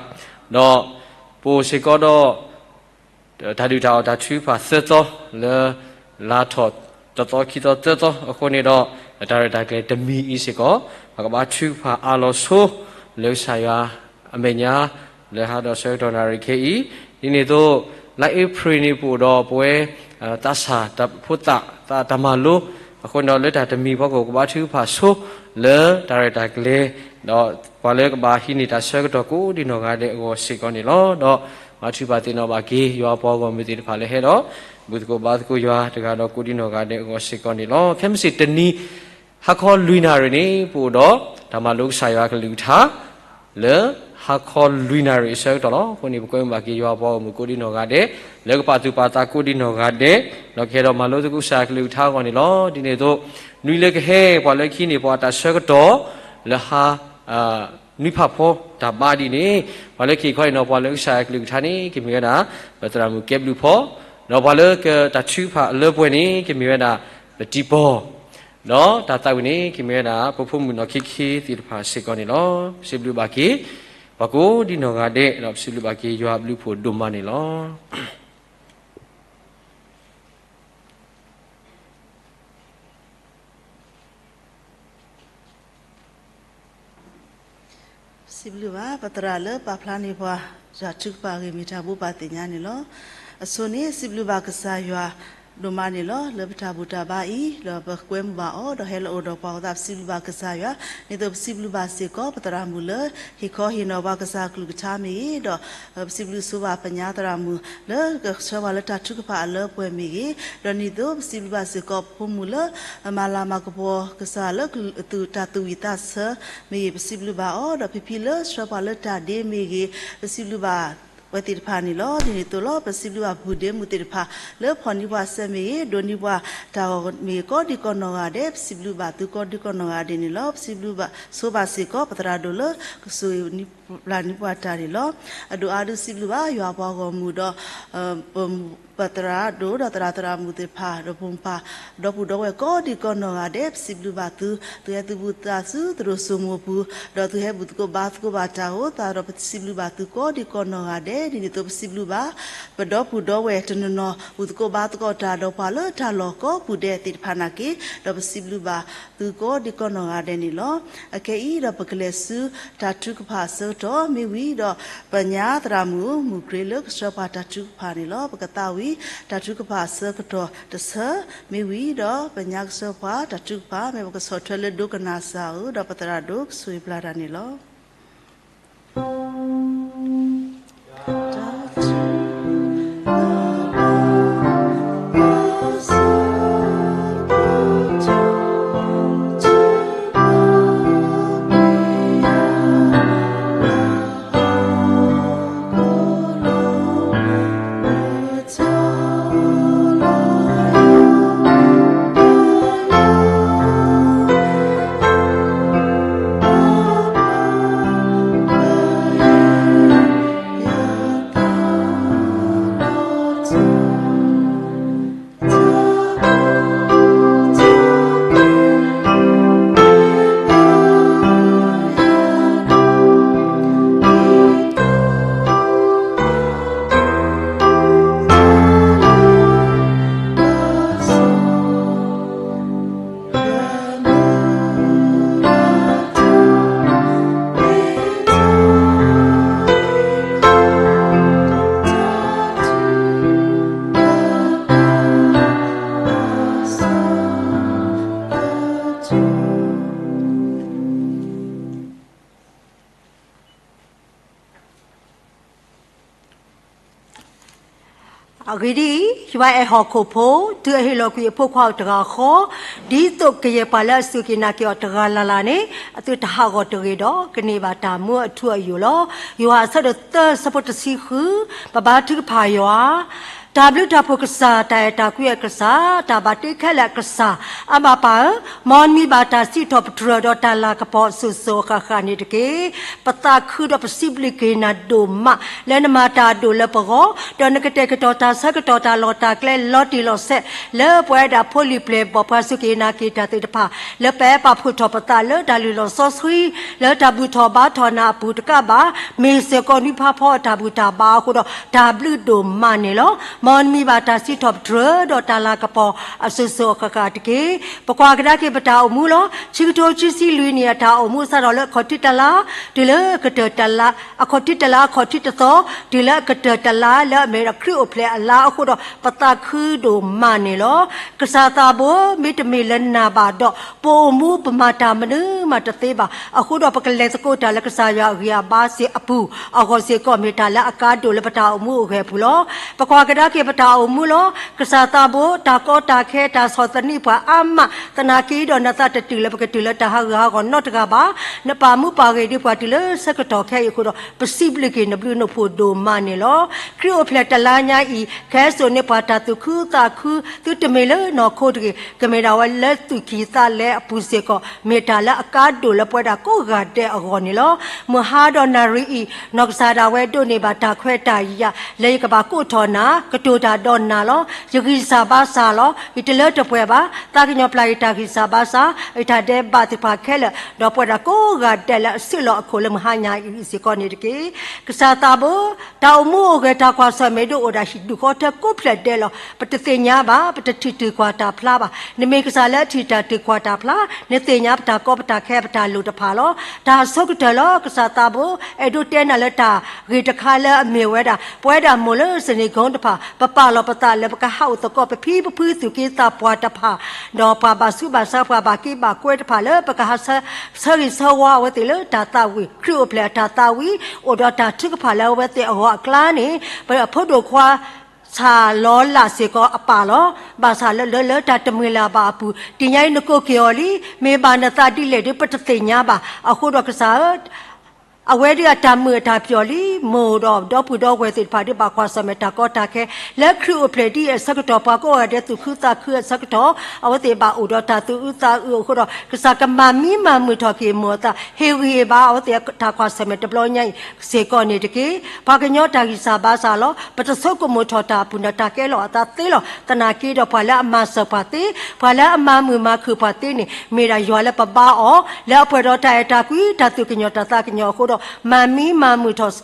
ဒီးပအိၣ်စ့ၢ်ကီးဒီး တၢ်ဒုးတၢ်အီၣ်တၢ်ထုကဖၣ်သၢသီ လၢ လါထီၣ်တသီခံသီသၢသီအဃိန့ၣ်ဒီး တၢ်ရဲၣ်တၢ်ကျဲၤတမံၤအံၤစ့ၢ်ကီး ပကဘၣ်ထုကဖၣ်အါလီၤဆိ လၢကစၢ်ယွၤအမဲာ်ညါ လၢဟါဒီးဆၢကတီၢ်နၣ်ရံၣ်ခဲအံၤ, ဒ်န့ၣ်အသိး လါအ့ဖြ့ၣ်န့ၣ် ပအိၣ်ဒီးပဝဲ သးစၢ်ဖိသၣ် သးတၢ်မၤလိ, အဃိန့ၣ်ဒီးလၢတၢ်တမံၤအဖီခိၣ် ကဘၣ်ထုကဖၣ်ဆိ လၢတၢ်ရဲၣ်တၢ်ကျဲၤ ဒီးပှၤလၢကဘၣ်ဟံးန့ၢ်တၢ်ဆၢကတီၢ်ကိးဒံနီၢ်ဂၤဒဲးအဂီၢ်စ့ၢ်ကီးန့ၣ်လီၤ. ဒီးမၤထုကဖၣ်သ့ၣ်နီၣ်ဘၣ်က့ၤ ယွၤပှၤဂီၢ်မုၢ်သ့ၣ်တဖၣ်လၢဟဲဒီး ဘူၣ်သကိးဘါသကိးယွၤတဂၤဒီးကိးဒံနီၢ်ဂၤဒဲးအဂီၢ်စ့ၢ်ကီးန့ၣ်လီၤ. ခဲမုၢ်ဆ့ၣ်တနံၤ ဟါခီလွံၢ်နၣ်ရံၣ်န့ၣ် ပအိၣ်ဒီး တၢ်မၤလိကစၢ်ယွၤကလုၢ်ကထါ လၢဟါခီလွံၢ်နၣ်ရံၣ်အဆၢကတီၢ်လီၤ. အဃိန့ၣ် ပကွဲမုာ်ဘၣ်က့ၤယွၤပှၤဂီၢ်မုၢ်ကိးဒံနီၢ်ဂၤဒဲး လၢကပာ်သူၣ်ပာ်သးကိးဒံနီၢ်ဂၤဒဲး ဒီးကဟဲဒီးမၤလိသကိးကစၢ်ယွၤကလုၢ်ကထါအဂီၢ်န့ၣ်လီၤ. ဒ်န့ၣ်အသိး နွံလၢကဟဲ ပှၤလၢခံန့ၣ် ပှၤတၢ်ဆၢကတီၢ် လၢဟါ နွံဖးဖီတၢ်ဘါဒ်န့ၣ် ပှၤလၢခံခီအံၤနီၤ ပှၤလၢကစၢ်ယွၤကလုၢ်ကထါန့ၣ် ကမ့ၢ်ဝဲဒၣ် ပသရၣ်မုၣ်ကဲဘျုးဖီ, ဒီးပှၤလၢကတၢ်ထုကဖၣ်အလၢပှဲၤန့ၣ် ကမ့ၢ်ဝဲဒၣ် ပတံၤပီၢ်, ဒီးတၢ်သးဝံၣ်န့ၣ် ကမ့ၢ်ဝဲဒၣ် ပဖိမုၣ်နီၢ်ခ့ခ့သ့ၣ်တဖၣ်စ့ၢ်ကီးန့ၣ်လီၤ. ပစံးဘျုးဘၣ်က့ၤ ပှၤကိးဒံနီၢ်ဂၤဒဲး ဒီးပစံးဘျုးဘၣ်က့ၤယွၤအဘျုးအဖှိၣ်ဒိၣ်မးန့ၣ်လီၤ. စံးဘျုးဘၣ် ပသရၣ်လၢပာ်ဖျါန့ၢ်ပှၤ တၢ်ထုကဖၣ်အဂ့ၢ်မ့ၢ်တၢ်ဘိးဘၣ်သ့ၣ်ညါန့ၣ်လီၤ. အဆိန့ၣ် စံးဘျုးဘၣ်ကစၢ်ယွၤဒိၣ်မးန့ၣ်လီၤ. လၢပတၢ်ဘူၣ်တၢ်ဘါအံၤ ဒီးပကွဲမုာ်ဘၣ်အီၤ ဒီးဟဲလီၤအိၣ်ဒီးပှၤအဃိသတး ပစံးဘျုးဘၣ်ကစၢ်ယွၤ, ဒ်သိးပစံးဘျုးဘၣ်စ့ၢ်ကီး ပသရၣ်မုၣ်လၢ ဟ့ၣ်ခီဟ့ၣ်နီၤပှၤကစၢ်ကလုၢ်ကထါမ့ၢ်ဂ့ၤ, ဒီး ပစံးဘျုးဆိဘၣ်ပညါသရၣ်မုၣ် လၢကဆှၢပှၤလၢတၢ်ထုကဖၣ်အလၢပှဲၤမ့ၢ်ဂ့ၤ, ဒီးဒ်သိးပစံးဘျုးဘၣ်စ့ၢ်ကီး ပဖိမုၣ်လၢ မၤလၤမၤကပီၤကစၢ်လၢ တၢ်သူၣ်ဝံၣ်သးဆၢမ့ၢ်ဂ့ၤ ပစံးဘျုးဘၣ်အီၤ, ဒီးဖံဖံလၢဆှၢပှၤလၢတၢ်ဒ့မ့ၢ်ဂ့ၤ ပစံးဘျုးဘၣ်ဝဲသ့ၣ်တဖၣ်န့ၣ်လီၤ. ဒ်န့ၣ်အသိးလီၤ ပစံးဘျုးဘၣ်ပပုၢ်ဒ့မုၣ်သ့ၣ်တဖၣ် လၢဖီၣ်န့ၢ်ပှၤဆၢမ့ၢ်ဂ့ၤ ဒိးန့ၢ်ပှၤတၢ်ဂီၤမ့ၢ်ဂ့ၤ ကိးဒံကိးနီၢ်ဂၤဒဲး ပစံးဘျုးဘၣ်သုကိးဒံကိးနီၢ်ဂၤဒဲးန့ၣ်လီၤ. ပစံးဘျုးဘၣ်ဆိဘၣ်စ့ၢ်ကီး ပသရၣ်ဒိၣ်လၢ ကဆိၣ်ဂ့ၤပျၢ်န့ၢ်ပှၤတၢ်န့ၣ်လီၤ. အဒိၣ်အါဒုးစံးဘျုးဘၣ် ယွၤပှၤဂီၢ်မုၢ်ဒီး ပသရၣ်ဒိၣ်ဒီးသရၣ်သရၣ်မုၣ်သ့ၣ်တဖၣ် ဒီးပိာ်မုၣ်ပၢ် ဒီပုၢ်ဒီဝဲၢ်ကိးဒံကိးနီၢ်ဂၤဒဲး ပစံးဘျုးဘၣ်သု, သုဟဲသုဘူးသးဆူသရိာ်စိမိၤပူၤ, ဒီးသုဟဲဘူၣ်သကိးဘါသကိးဘၣ်တၢ်အဃိသတးဒီး ပစံးဘျုးဘၣ်သုကိးဒံကိးနီၢ်ဂၤဒဲး, ဒ်န့ၣ်အသိးပစံးဘျုးဘၣ် ပဒီပုၢ်ဒီဝဲၢ်တနီၤနီၤ ဘူၣ်သကိးဘါသကိးတၢ်ဒီးပှၤလၢတၢ်လီၢ်ကိးပူၤဒဲးသ့ၣ်တဖၣ်နာ်က့ ဒီးပစံးဘျုးဘၣ်သုကိးဒံကိးနီၢ်ဂၤဒဲးန့ၣ်လီၤ. အခဲအံၤဒီးပကလဲၤဆူတၢ်ထုကဖၣ်အဆၢကတီၢ်မ့ၢ်ဝံၤဒီး ပညါသရၣ်မုၣ် မုၢ်ကြ့လၢကဆှၢပှၤတၢ်ထုကဖၣ်န့ၣ်လီၤ. ပကသးဝံၣ်တၢ်ထုကဖၣ်အဆၢကတီၢ်တဆၢမ့ၢ်ဝံၤဒီး ပညါကဆှၢပှၤတၢ်ထုကဖၣ် မ့ၢ်ပကဆီၣ်ထွဲလၢဒိကနၣ်စၢ်ဧိၤ ဒီးပသရၣ်ဒိၣ်ကဆိၣ်ဂ့ၤပျၢ်တၢ်န့ၣ်လီၤ. အဂ့ၢ်ဒ်အံၤ, ယွၤအဲၣ်ဟီၣ်ခိၣ်ဖိ, တုၤအဟ့ၣ်လီၤကွံာ်အဖိခွါအအိၣ်တဂၤဃီ, ဒ်သိးကယဲၢ်ပှၤလၢအစူၢ်က့ၤနာ်က့ၤအီၤတဂၤလၢ်လၢ်န့ၣ်, အသုတဟးဂီၤတဂ့ၤဒီး ကန့ၢ်ဘၣ်တၢ်မူအထူအယိာ်လီၤ. ယိၤဟၣ်အဆၢဒိၣ်သၢ ဆၢဖိတဆံဃု, ပဘါထုကဖၣ်ယွၤ, တၢ်ဘျုးတၢ်ဖှိၣ်ကစၢ်, တၢ်အဲၣ်တၢ်ကွံအကစၢ်, တၢ်ဘၣ်တ့ခဲလၢာ်အကစၢ်, အါဘၣ်ပၢ်ဧၢ, မ်နမံဘၣ်တၢ်စံးထီၣ်ပတြၢၤဒီးတၢ်လၤကပီၤအစိၤစိၤအဃၣ်ဃၣ်န့ၣ်တက့ၢ်. ပသးခုဒီးပစံးဘျုးက့ၤနၤဒိၣ်မး လၢနမၤတၢ်အဒိၣ်လၢပဂီၢ်, ဒီးနကတဲာ်ကတီၤတၢ်ဆၢကတီၢ်တၢ်လီၢ်တၢ်ကျဲလီၤတံၢ်လီၤဆဲး လၢပဝဲဒၣ်ဖိလံၤပျဲၢ်ဘီၣ်ပှၤစူၢ်က့ၤနာ်က့ၤတၢ်သ့ၣ်တဖၣ်, လၢပအဲၣ်ပာ်ဖှိၣ်ထီၣ်ပသးလၢတၢ်လုၢ်လီၢ်စီဆှံ, လၢတၢ်ဘူၣ်ထီၣ်ဘါထီၣ်နၤအပူၤတကးဘၣ်, မ့ၢ်စ့ၢ်ကီးနွံဖးဖီအတၢ်ဘူၣ်တၢ်ဘါအဃိဒီး တၢ်ဘျုးဒိၣ်မးန့ၣ်လီၤ. မ်နမံဘၣ်တၢ်စံးထီၣ်ပတြၢၤဒီးတၢ်လၤကပီၤအစိၤစိၤအဃၣ်ဃၣ်တက့ၢ်. ပကွၢ်ကဒါက့ၤပတၢ်အိၣ်မူလီၤ. ခံကထိခံဆံလွံၢ်နံၣ်အတၢ်အိၣ်မူစးထီၣ်လၢအခီၣ်ထံးတလါ, တုၤလၢကတၢၢ်တလါ, အခီၣ်ထံးတလါ, အခီၣ်ထံးတသီ, တုၤလၢအကတၢၢ်တလါ လၢအမ့ၢ်ဒီးခရံာ်အိၣ်ဖျဲၣ်အလါအဃိဒီး ပသးခုဒိၣ်မးန့ၣ်လီၤ. ကစၢ်သးဘိ, မ့တမ့ၢ်လၢနၤဘၣ်ဒီး ပအိၣ်မူပမၤတၢ်မနုၤမးတသ့ဘၣ်. အဃိဒီးပကလဲၤသကိးတၢ်လၢကစၢ်ယွၤအဂံၢ်အဘါစ့ၢ်အပူၤ, အဂီၢ်စ့ၢ်ကီးမ့ၢ်တၢ်လၢအကါဒိၣ်လၢပတၢ်အိၣ်မူအဂီၢ်အပူၤလီၤ. ပကွၢ်ကဒါက့ၤပတၢ်အိၣ်မူလီၤ. ကစၢ်သးဘိ, တၢ်ကီတၢ်ခဲ တၢ်ဆီၣ်သနံးပှၤအါမး, သနာ်က့ဒီးနသးတတုၤလၢပကတုၤလၢတၢ်ဟးဂူာ်ဟးဂီၤနီတဂၤဘၣ်. နပာ်မူပာ်ဂ့ၤဒံးပှၤတုၤလၢဆၢကတီၢ်ခဲအံၤအဃိဒီး ပစံးဘျုးက့ၤနဘျုးနဖှိၣ်ဒိၣ်မးန့ၣ်လီၤ. ခရံာ်အိၣ်ဖျဲၣ်တလါညါအံၤ, ခဲစိာ်န့ၢ်ပှၤတၢ်သူၣ်ခုသးခု, သုတမ့ၢ်လၢနီၢ်ခိတဂ့ၤ, ကမ့ၢ်ဒၣ်ဝဲလၢသူၣ်ကံၢ်သးလဲအပူၤစ့ၢ်ကီး, မ့ၢ်တၢ်လၢအကါဒိၣ်လၢပဝဲဒၣ်ကိးဂၤဒဲးအဂီၢ်န့ၣ်လီၤ. မုၢ်ဟါဒီးနၣ်ရံၣ်အံၤ, နီၢ်ကစၢ်ဒၣ်ဝဲဒိးန့ၢ်ဘၣ်တၢ်ခွဲးတၢ်ယာ် လၢယကဘၣ်ကိးထီၣ်နၤ, ကတိၤတၢ်ဒီးနၤလီၤ. ယဂံၢ်စၢ်ဘါစၢ်လီၤ. ယတလၢတပှဲၤဘၣ်. သးကညီၤပျၢ်ယတၢ်ဂံၢ်စၢ်ဘါစၢ်, ယတၢ်ဒဲးဘးသ့ၣ်တဖၣ်ခဲလၢာ်, ဒီးပဝဲဒၣ်ကိးဂၤဒဲးလၢအစုလီၢ်အခိၣ်လၢမုၢ်ဟါညါအံၤစ့ၢ်ကီးန့ၣ်တက့ၢ်. ကစၢ်သးဘိ, တၢ်အိၣ်မူအိၣ်ဂဲၤတၢ်ကွၢ်ဆၢၣ်မဲာ်ဒိၣ် အိၣ်ဒၣ်ဟံၣ်ဒူၣ်ဃီထၢကိးဖျၢၣ်ဒဲးလီၤ. ပတသ့ၣ်ညါဘၣ်, ပတထံၣ်တုၤကွၢ်တၢ်ဖျါဘၣ်. နမ့ၢ်ကစၢ်လၢအထံၣ်တၢ်တုၤကွၢ်တၢ်ဖျါ, နသ့ၣ်ညါပတၢ်ကီပတၢ်ခဲပတၢ်လိၣ်တဖၣ်လီၤ. တၢ်အဆိကတၢၢ်လီၤ. ကစၢ်သးဘိ, အဲၣ်ဒိးတဲနၤလၢတၢ်ဂ့ၢ်တခါလၢအမ့ၢ်ဝဲဒၣ် ပဝဲဒၣ်မိၢ်လၢစန့ၢ်ကိတဖၣ်, ပပာ်လီၤပသးလၢပကဟးအိၣ်သကိးပဖံပဖုသူၣ်က့သးပှၢ်တဖၣ်, ဒီးပှၤဘၣ်ဆူးဘၣ်ဆါ ပှၤဘၣ်က့ဘၣ်ကွဲတဖၣ်လၢပကဟးဆၢဂ့ၤဆၢဝါအဝဲသ့ၣ်လၢတၢ်သးဝံၣ်, ခရံာ်အိၣ်ဖျဲၣ်အတၢ်သးဝံၣ်, အိၣ်ဒီးတၢ်ထုကဖၣ်လၢအဝဲသ့ၣ်အဂီၢ်အကျါန့ၣ်, ပဖိဒိၣ်ခွါ ဆၣ်လီၤလၢ်စ့ၢ်ကီးအပၢ်လီၤ. ဘၣ်ဆၣ်လၢလၢလၢတၢ်တမုၢ်လၢ်ဘၣ်အပူၤ, တနံၤညါအံၤနကိးက့ၤအီၤလံ, မ့ၢ်ဘၣ်နသးဒ်လဲၣ်ဒီး ပတသ့ၣ်ညါဘၣ်. အဃိဒီးကစၢ်ဧၢ, အဝဲဒၣ်အတၢ်မုာ်အတၢ်ပျီၢ်လံ, မိၢ်ဒီးဒီပုၢ်ဒီဝဲၢ်သ့ၣ်တဖၣ်ဒ်ဘၣ်ကွၢ်ဆၢၣ်မဲာ်တၢ်ကီတၢ်ခဲ, လၢခရံာ်အိၣ်ဖျဲၣ်ဒ်အံၤအဆၢကတီၢ် ပှၤကိးဂၤဒဲးသူၣ်ခုသးခုအဆၢကတီၢ်, အဝဲသ့ၣ်ဘၣ်အိၣ်ဒီးတၢ်သူၣ်အုးသးအုးအဃိဒီး ကစၢ်ကမၤမံမၤမုာ်ထီၣ်က့ၤမိၢ်အသး, ဟ့ၣ်ဂံၢ်ဟ့ၣ်ဘါအဝဲသ့ၣ်တၢ်ကွၢ်ဆၢၣ်မဲာ်တဘျီညါအံၤစ့ၢ်ကီးန့ၣ်တက့ၢ်. ပှၤကညီတၢ်ဂံၢ်စၢ်ဘါစၢ်လီၤ. ပတဆိကမိၣ်ထီၣ်တၢ်အပူၤဒီးတၢ်ကဲလီၤအသးသ့လီၤ. သနာ်က့ဒီးပှၤလၢအမၤစၢၤပှၤသ့, ပှၤလၢအမၤမုာ်မၤခုၣ်ပှၤသ့န့ၣ် မ့ၢ်ဒၣ်ယွၤလၢပဘါအီၤ, လၢအပှဲၤဒီးတၢ်အဲၣ်တၢ်ကွံတၢ်သူၣ်ကညီၤတၢ်သးကညီၤအဃိဒီး မၤမံမၤမုာ်ထီၣ်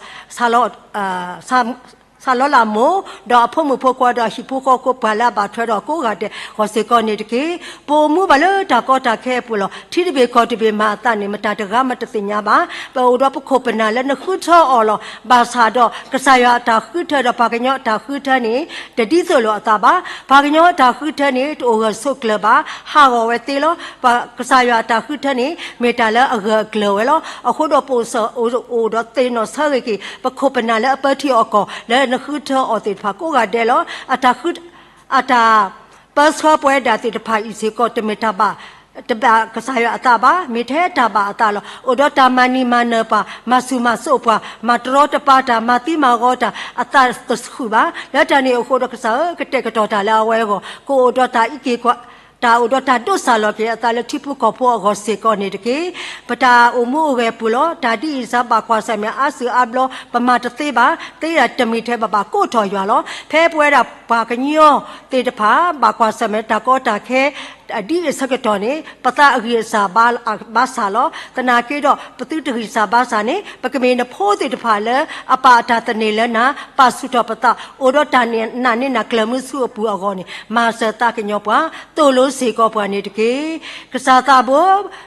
ဆၣ်လီၤလၢ်မိၢ်, ဒီးအဖိမုၣ်ဖိခွါဒီးအဟံၣ်ဖိဃီဖိပှၤလၢအဘၣ်ထွဲဒီးကိးဂၤဒဲးအဂီၢ်စ့ၢ်ကီးန့ၣ်တက့ၢ်. ပအိၣ်မူဘၣ်လၢတၢ်ကီတၢ်ခဲအပူၤလီၤ. ထံတဘ့ၣ်ကီၢ်တဘ့ၣ်မၤအသးန့ၣ် မတၤတဂၤမးတသ့ၣ်ညါဘၣ်. ပအိၣ်ဒီးပခိၣ်ပနၢ်လၢနဃုထၢအီၤလီၤ. ဘၣ်ဆၣ်ဒီး ကစၢ်ယွၤအတၢ်ဃုထၢဒီးပှၤကညီအတၢ်ဃုထၢန့ၣ် တဒ်သိးလိာ်အသးဘၣ်. ပှၤကညီအတၢ်ဃုထၢန့ၣ် တအိၣ်ဂၢၢ်ဆိးကျၢၤဘၣ်, ဟးဂီၤဝဲသ့လီၤ. ပှၤကစၢ်ယွၤအတၢ်ဃုထၢန့ၣ် မ့ၢ်တၢ်လၢအဂၢၢ်အကျၢၤဝဲလီၤ. အဃိဒီးပအိၣ်စၢၤ အိၣ်ဒီးသ့ၣ်နီၣ်ဆၢဂ့ၤက့ၤ ပခိၣ်ပနၢ်လၢအပၢထံအီၣ်ကီၢ် လၢနဃုထၢအီၤသ့ၣ်တဖၣ်ကိးဂၤဒဲးလီၤ. အတၢ်ဃု အတၢ်ပၢဆှၢပဝဲဒၣ်သ့ၣ်တဖၣ်အံၤစ့ၢ်ကီး တမ့ၢ်တၢ်ဘၣ် တဘၣ်ကစၢ်ယွၤအသးဘၣ်, မ့ၢ်ထဲတၢ်ဘၣ်အသးလီၤ. အိၣ်ဒီးတၢ်မၤနံၤမၤနၢၤပှၤ, မၤဆူၣ်မၤစိးပှၤ, မၤတရီတပါတၢ်, မၤသံမၤဂီၤတၢ်, အသးတဆူၣ်ဘၣ်. လၢတၢ်န့ၣ်အဃိဒီးကစၢ်ဧၢ, ကတဲာ်ကတီၤတၢ်လၢအဝဲအဂီၢ်, ကအိၣ်ဒီးတၢ်အံးက့ၤကွၢ် တၢ်အိၣ်ဒီးတၢ်ဒိးစၢ်လီၤက့ၤအသးလၢထံဖိကီၢ်ဖိအဂီၢ်စ့ၢ်ကီးန့ၣ်တက့ၢ်. ပတၢ်အိၣ်မူအိၣ်ဂဲၤအပူၤလီၤ. တၢ်ဒ်အံၤစ့ၢ်ဘၣ်ကွၢ်ဆၢၣ်မဲာ်အါစုအါဘျီ ပမၤတသ့ဘၣ်, သ့ဒၣ်တမံၤထဲပဘၣ်ကိးထီၣ်ယွၤလီၤ. ဖဲပဝဲဒၣ်ပှၤကညီသ့ၣ်တဖၣ် ဘၣ်ကွၢ်ဆၢၣ်မဲာ်တၢ်ကီတၢ်ခဲ ဒ်အံၤအဆၢကတီၢ်န့ၣ် ပသးအဂံၢ်အစၢ်ဘါစၢ်လီၤ. သနာ်က့ဒီး ပသုတဂံၢ်စၢ်ဘါစၢ်န့ၣ် ပကမ့ၢ်နဖိသ့ၣ်တဖၣ်လၢအပာ်အတၢ်သန့ၤလၢနၤ, ပာ်ဆူၣ်ထီၣ်ပသး, အိၣ်ဒီးတၢ်နာ်န့ၢ်နၤကျၢၤမုဆူအပူၤအဂီၢ်န့ၣ် မၤစၢၤသးကညီၤပှၤ, သိၣ်လိစ့ၢ်ကီးပှၤန့ၣ်တက့ၢ်. ကစၢ်သးဘိ,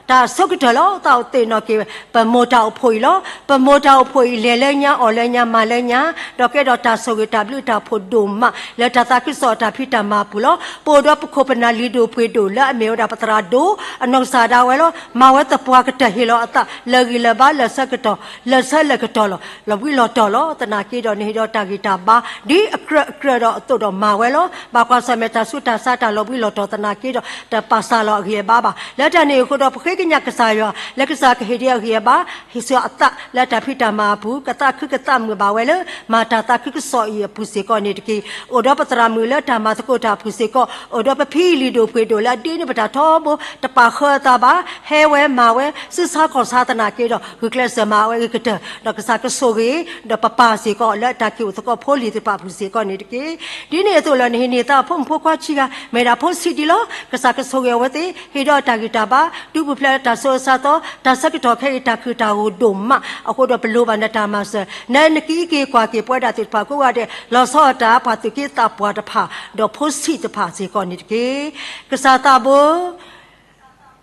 တၢ်အဆိကတၢၢ်လၢသးအိၣ်သ့ၣ်နီၣ်က့ၤ ပမိၢ်တၢ်အိၣ်ဖှိၣ်အံၤလီၤ. ပမိၢ်တၢ်အိၣ်ဖှိၣ်အံၤ လဲၤလၢညါ, အီၣ်လၢညါ, မၤလၢညါ, ဒီးကဲဒီးတၢ်ဆိၣ်ဂ့ၤတၢ်ဘျုးတၢ်ဖှိၣ်ဒိၣ်မး လၢတၢ်သးခုကစီၣ်အတၢ်ဖံးတၢ်မၤအပူၤလီၤ. ပအိၣ်ဒီးပခိၣ်ပနၢ်လံၤဒိၣ်ပှ့ၤဒိၣ် လၢအမ့ၢ်ဝဲဒၣ်ပသရၣ်ဒိၣ်အနီၢ်ကစၢ်ဒၣ်ဝဲလီၤ. မၤဝဲသပှၢ်ကတၢၢ်ဟ့ၣ်လီၤအသးလၢဂံၢ်လၢဘါ လၢဆၢကတီၢ် လၢဆၢလၢကတီၢ်လီၤ. လီၤဘှံးလီၤတီၤလီၤ. သနာ်က့ဒီးနဟ့ၣ်ဒီးတၢ်ဂံၢ်တၢ်ဘါ ဒ်အကြၢးအကြၢးဒီးအသိးဒီးမၤဝဲလီၤ. ဘၣ်ကွၢ်ဆၢၣ်မဲာ်တၢ်ဆူးတၢ်ဆါတၢ်လီၤဘှံးလီၤတီၤသနာ်က့ဒီး တပာ်စၢ်လီၤအဂံၢ်အဘါဘၣ်. လၢတၢ်န့ၣ်အဃိဒီး ပဃ့ကညးကစၢ်ယွၤ လၢကစၢ်ကဟ့ၣ်ဒံးအဂံၢ်အဘါ ဟ့ၣ်ဆူအသးလၢတၢ်ဖံးတၢ်မၤအပူၤ ကသးခုကသးမုာ်ဘၣ်ဝဲလၢ မၤတၢ်သးခုကစီၣ်အံၤအပူၤစ့ၢ်ကီးန့ၣ်တက့ၢ်. အိၣ်ဒီးပသရၣ်မုၣ်လၢတၢ်မၤသကိးတၢ်အပူၤစ့ၢ်ကီး အိၣ်ဒီးပဖံလံာ်ဒိၣ်ပှ့ၤဒိၣ်လၢအဒ့န့ၢ်ပတၢ်ထီဘိ တပာ်ဃၢအသးဘၣ် ဟဲဝဲမၤဝဲ စုဆါခီၣ်ဆါသနာ်က့ဒီး ဂုာ်ကျဲးစၢးမၤဝဲအဂ့ၤကတၢၢ် ဒီးကစၢ်ကဆိၣ်ဂ့ၤ ဒီးပပၢ်စ့ၢ်ကီးလၢတၢ်က့ၤအိၣ်သကိးဖိလံၤသ့ၣ်တဖၣ်အပူၤစ့ၢ်ကီးန့ၣ်တက့ၢ်. ဒ်န့ၣ်အသိးလၢနဟံးန့ၢ်သးအဖိမုၣ်ဖိခွါဆံးဂၤ မ့ၢ်ဒၣ်ဖိဆံးဒံးလီၤ. ကစၢ်ကဆိၣ်ဂ့ၤအဝဲသ့ၣ် ဟ့ၣ်ဒီးတၢ်ဂံၢ်တၢ်ဘါ ဒုးပူၤဖျဲးလၢတၢ်ဆူးတၢ်ဆါသီ တၢ်ဆၢကတီၢ်ခဲအံၤတၢ်ခုၣ်တၢ်ဂိၢ်ဒိၣ်မး အဃိဒီးပလိၣ်ဘၣ်နတၢ်မၤစၢၤ နက့ၤက့ၤကွၢ်က့ၤပဝဲဒၣ်သ့ၣ်တဖၣ်ကိးဂၤဒဲး လီၤဆီဒၣ်တၢ် ပှၤသူၣ်က့သးပှၢ်တဖၣ် ဒီးဖိဆံးတဖၣ်စ့ၢ်ကီးန့ၣ်တက့ၢ်. ကစၢ်သးဘိ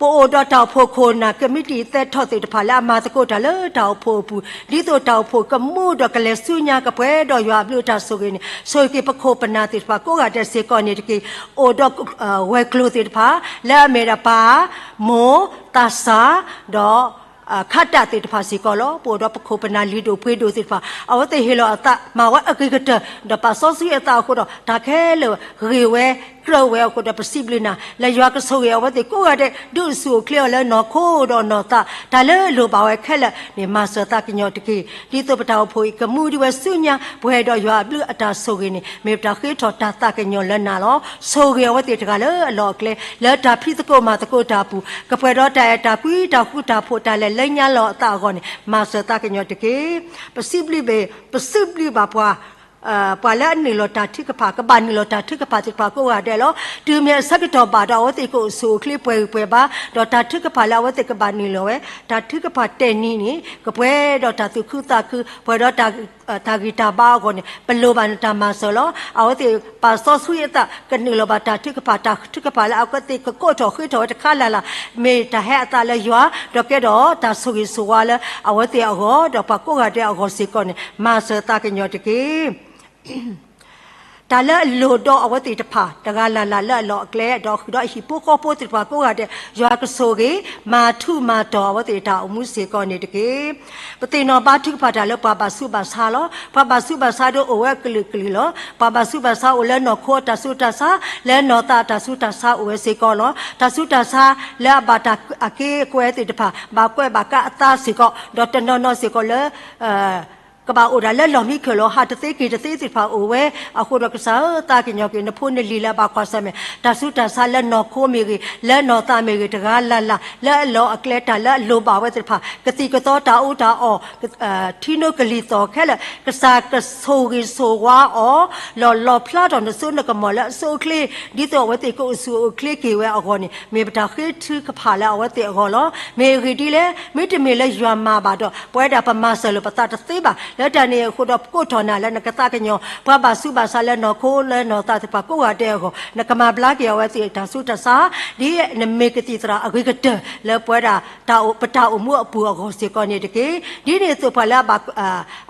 ပအိၣ်ဒီးတၢ်အိၣ်ဖှိၣ်ခိၣ်နၢ် ကမံးတံာ်သဲထီၣ်သ့ၣ်တဖၣ်လၢအမၤသကိးတၢ်လၢတၢ်အိၣ်ဖှိၣ်အပူၤ ဒ်သိးတၢ်အိၣ်ဖှိၣ်ကမူဒီးကလဲၤဆူညါ ကပှဲၤဒီးယွၤအဘျုးအတၢ်ဆိၣ်ဂ့ၤန့ၣ် ဆိၣ်ဂ့ၤက့ၤပခိၣ်ပနၢ်သ့ၣ်တဖၣ်ကိးဂၤဒဲးစ့ၢ်ကီးန့ၣ်တက့ၢ်. အိၣ်ဒီးဝဲၤကျိၤသ့ၣ်တဖၣ် လၢအမ့ၢ်ဒၣ်ပၢ် မိၢ် သးစၢ် ဒီး ခးတၢ်သ့ၣ်တဖၣ်စ့ၢ်ကီးလီၤ. ပအိၣ်ဒီးပခိၣ်ပနၢ်လံၤဒိၣ်ပှ့ၤဒိၣ်သ့ၣ်တဖၣ် အဝဲသ့ၣ်ဟ့ၣ်လီၤအသး မၤဝဲအဂ့ၤကတၢၢ် ဒီးပာ်စီဆှံအသးအဃိဒီး တၢ်ခဲလၢာ်ဂ့ၤဝဲကြၢးဝဲအဃိဒီး ပစံးဘျုးနၤ လၢယွၤကဆိၣ်ဂ့ၤအဝဲသ့ၣ်ကိးဂၤဒဲး ဒုးဆူၣ်အိၣ်ချ့အီၤလၢနီၢ်ခိဒီးနီၢ်သး တၢ်လၢလိၣ်ဘၣ်ဝဲခဲလၢာ်န့ၣ် မၤစၢၤသးကညီၤတက့ၢ်. ဒ်သိးပတၢ်အိၣ်ဖှိၣ်အံၤ ကမူဒံးဝဲဆူညါ ပှဲၤဒီးယွၤအဘျုးအတၢ်ဆိၣ်ဂ့ၤန့ၣ် မ့ၢ်ပတၢ်ဃ့ထီၣ်တၢ်သးကညီၤလၢနၤလီၤ. ဆိၣ်ဂ့ၤအဝဲသ့ၣ်တဂၤလၢအလီၢ်အကျဲ လၢတၢ်ဖံးသကိးမၤသကိးတၢ်အပူၤ ကပှဲၤဒီးတၢ်အဲၣ်တၢ်ကွံ တၢ်ဃူတၢ်ဖိး တၢ်လဲၤလၢညါလီၤအသးအဂီၢ်န့ၣ် မၤစၢၤသးကညီၤတက့ၢ်. ပစံးဘျုးဘၣ် ပစံးဘျုးဘၣ်ပှၤ ပှၤလၢအနုာ်လီၤတၢ်ထုကဖၣ် ကဘၣ်နုာ်လီၤတၢ်ထုကဖၣ်သ့ၣ်တဖၣ်ကိးဂၤဒဲးလီၤ. တုၤမ့ၢ်အဆၢကတီၢ်ဘၣ်ဒီး အဝဲသ့ၣ်ကအိၣ်ဆူၣ်အိၣ်ချ့ပှဲၤဂံၢ်ပှဲၤဘါ ဒီးတၢ်ထုကဖၣ်လၢအဝဲသ့ၣ်ကဘၣ်နုာ်လီၤဝဲ တၢ်ထုကဖၣ်တဲာ်နံၤန့ၣ် ကပှဲၤဒီးတၢ်သူၣ်ခုသးခု ပှဲၤဒီး တၢ်ဂံၢ်တၢ်ဘါအဂီၢ်န့ၣ် ပလိၣ်ဘၣ်နတၢ်မၤစၢၤလီၤ. အဝဲသ့ၣ်ပာ်စီဆှံအသး ကနုာ်လီၤဘၣ်တၢ်ထုကဖၣ် တၢ်ထုကဖၣ်လၢအဝဲသ့ၣ်ကကိးထီၣ်ဃ့ထီၣ်ဝဲတခါလၢ်လၢ် မ့ၢ်တၢ်ဟဲအသးလၢယွၤ ဒီးကဲထီၣ်တၢ်ဆိၣ်ဂ့ၤဆိၣ်ဝါလၢအဝဲသ့ၣ်အဂီၢ် ဒီးပှၤကိးဂၤဒဲးအဂီၢ်စ့ၢ်ကီးန့ၣ် မၤစၢၤသးကညီၤတက့ၢ်. တၢ်လၢအလိၣ်ဒီးအဝဲသ့ၣ်တဖၣ် တဂၤလၢ်လၢ်လၢအလီၢ်အကျဲ ဒီးဃုာ်ဒီးအဟံၣ်ဖိဃီဖိသ့ၣ်တဖၣ်ကိးဂၤဒဲး ယွၤကဆိၣ်ဂ့ၤ မၤထူးမၤတီၤအဝဲသ့ၣ်တၢ်အိၣ်မူစ့ၢ်ကီးန့ၣ်တက့ၢ်. ပသ့ၣ်နီၣ်ဘါထုကဖၣ်တၢ်လၢပှၤဘၣ်ဆူးဘၣ်ဆါလီၤ. ပှၤဘၣ်ဆူးဘၣ်ဆါဒီးအိၣ်ဝဲအကလုာ်ကလုာ်လီၤ. ပှၤဘၣ်ဆူးဘၣ်ဆါအိၣ်လၢနီၢ်ခိအတၢ်ဆူးတၢ်ဆါ လၢနီၢ်သးအတၢ်ဆူးတၢ်ဆါအိၣ်ဝဲစ့ၢ်ကီးလီၤ. တၢ်ဆူးတၢ်ဆါလၢအဘၣ်တၢ်အက့အကွဲသ့ၣ်တဖၣ် ဘၣ်ကွဲးဘၣ်ကးအသးစ့ၢ်ကီး ဒီးတနီၤနီၤစ့ၢ်ကီးလၢ ကဘၣ်အိၣ်ဒၣ်လၢလီၢ်မံခၢၣ်လီၤ ဟးတသ့က့ၤတသ့သ့ၣ်တဖၣ်အိၣ်ဝဲ အဃိဒီးကစၢ်ဧၢ သးကညီၤက့ၤ နဖိနလံၤလၢအဘၣ်ကွၢ်ဆၢၣ်မဲာ် တၢ်ဆူးတၢ်ဆါလၢနီၢ်ခိမ့ၢ်ဂ့ၤ လၢနီၢ်သးမ့ၢ်ဂ့ၤ တဂၤလၢ်လၢ် လၢအလီၢ်အကျဲတၢ်လၢအလိၣ်ဘၣ်ဝဲသ့ၣ်တဖၣ် ကသံၣ်ကသီတၢ်အူတၢ်အီၣ် ထံနိကလံၤသီၣ်ခဲလၢာ် ကစၢ်ကဆိၣ်ဂ့ၤဆိၣ်ဝါအီၤ လီၢ်လီၤဖျါထီၣ်နစိနကမီၤလၢအဆိအချ့ ဒ်သိးအဝဲသ့ၣ်ကအိၣ်ဆူၣ်အိၣ်ချ့က့ၤဝဲအဂီၢ်န့ၣ် မ့ၢ်ပတၢ်ဃ့ထုကဖၣ်လၢအဝဲသ့ၣ်အဂီၢ်လီၤ. မ့ၢ်အဂ့ၢ်ဒ်လဲၣ် မ့တမ့ၢ်လၢယွၤမၤဘၣ်ဒီး ပဝဲဒၣ်ပမၤစၢၤလိာ်ပသးတသ့ဘၣ်. လၢတၢ်န့ၣ်အဃိဒီး ပကိးထီၣ်နၤလၢနကသးကညီၤ ပှၤဘၣ်ဆူးဘၣ်ဆါလၢနီၢ်ခိလၢနီၢ်သးသ့ၣ်တဖၣ်ကိးဂၤဒဲးအဂီၢ် နကမၤဘျါက့ၤအဝဲသ့ၣ်တၢ်ဆူးတၢ်ဆါ ဒ်နမ့ၢ်ကသံၣ်သရၣ်အဂ့ၤကတၢၢ် လၢပဝဲဒၣ် ပတၢ်အိၣ်မူအပူၤအဂီၢ်စ့ၢ်ကီးန့ၣ်တက့ၢ်. ဒ်န့ၣ်အသိးပှၤလၢအဘၣ်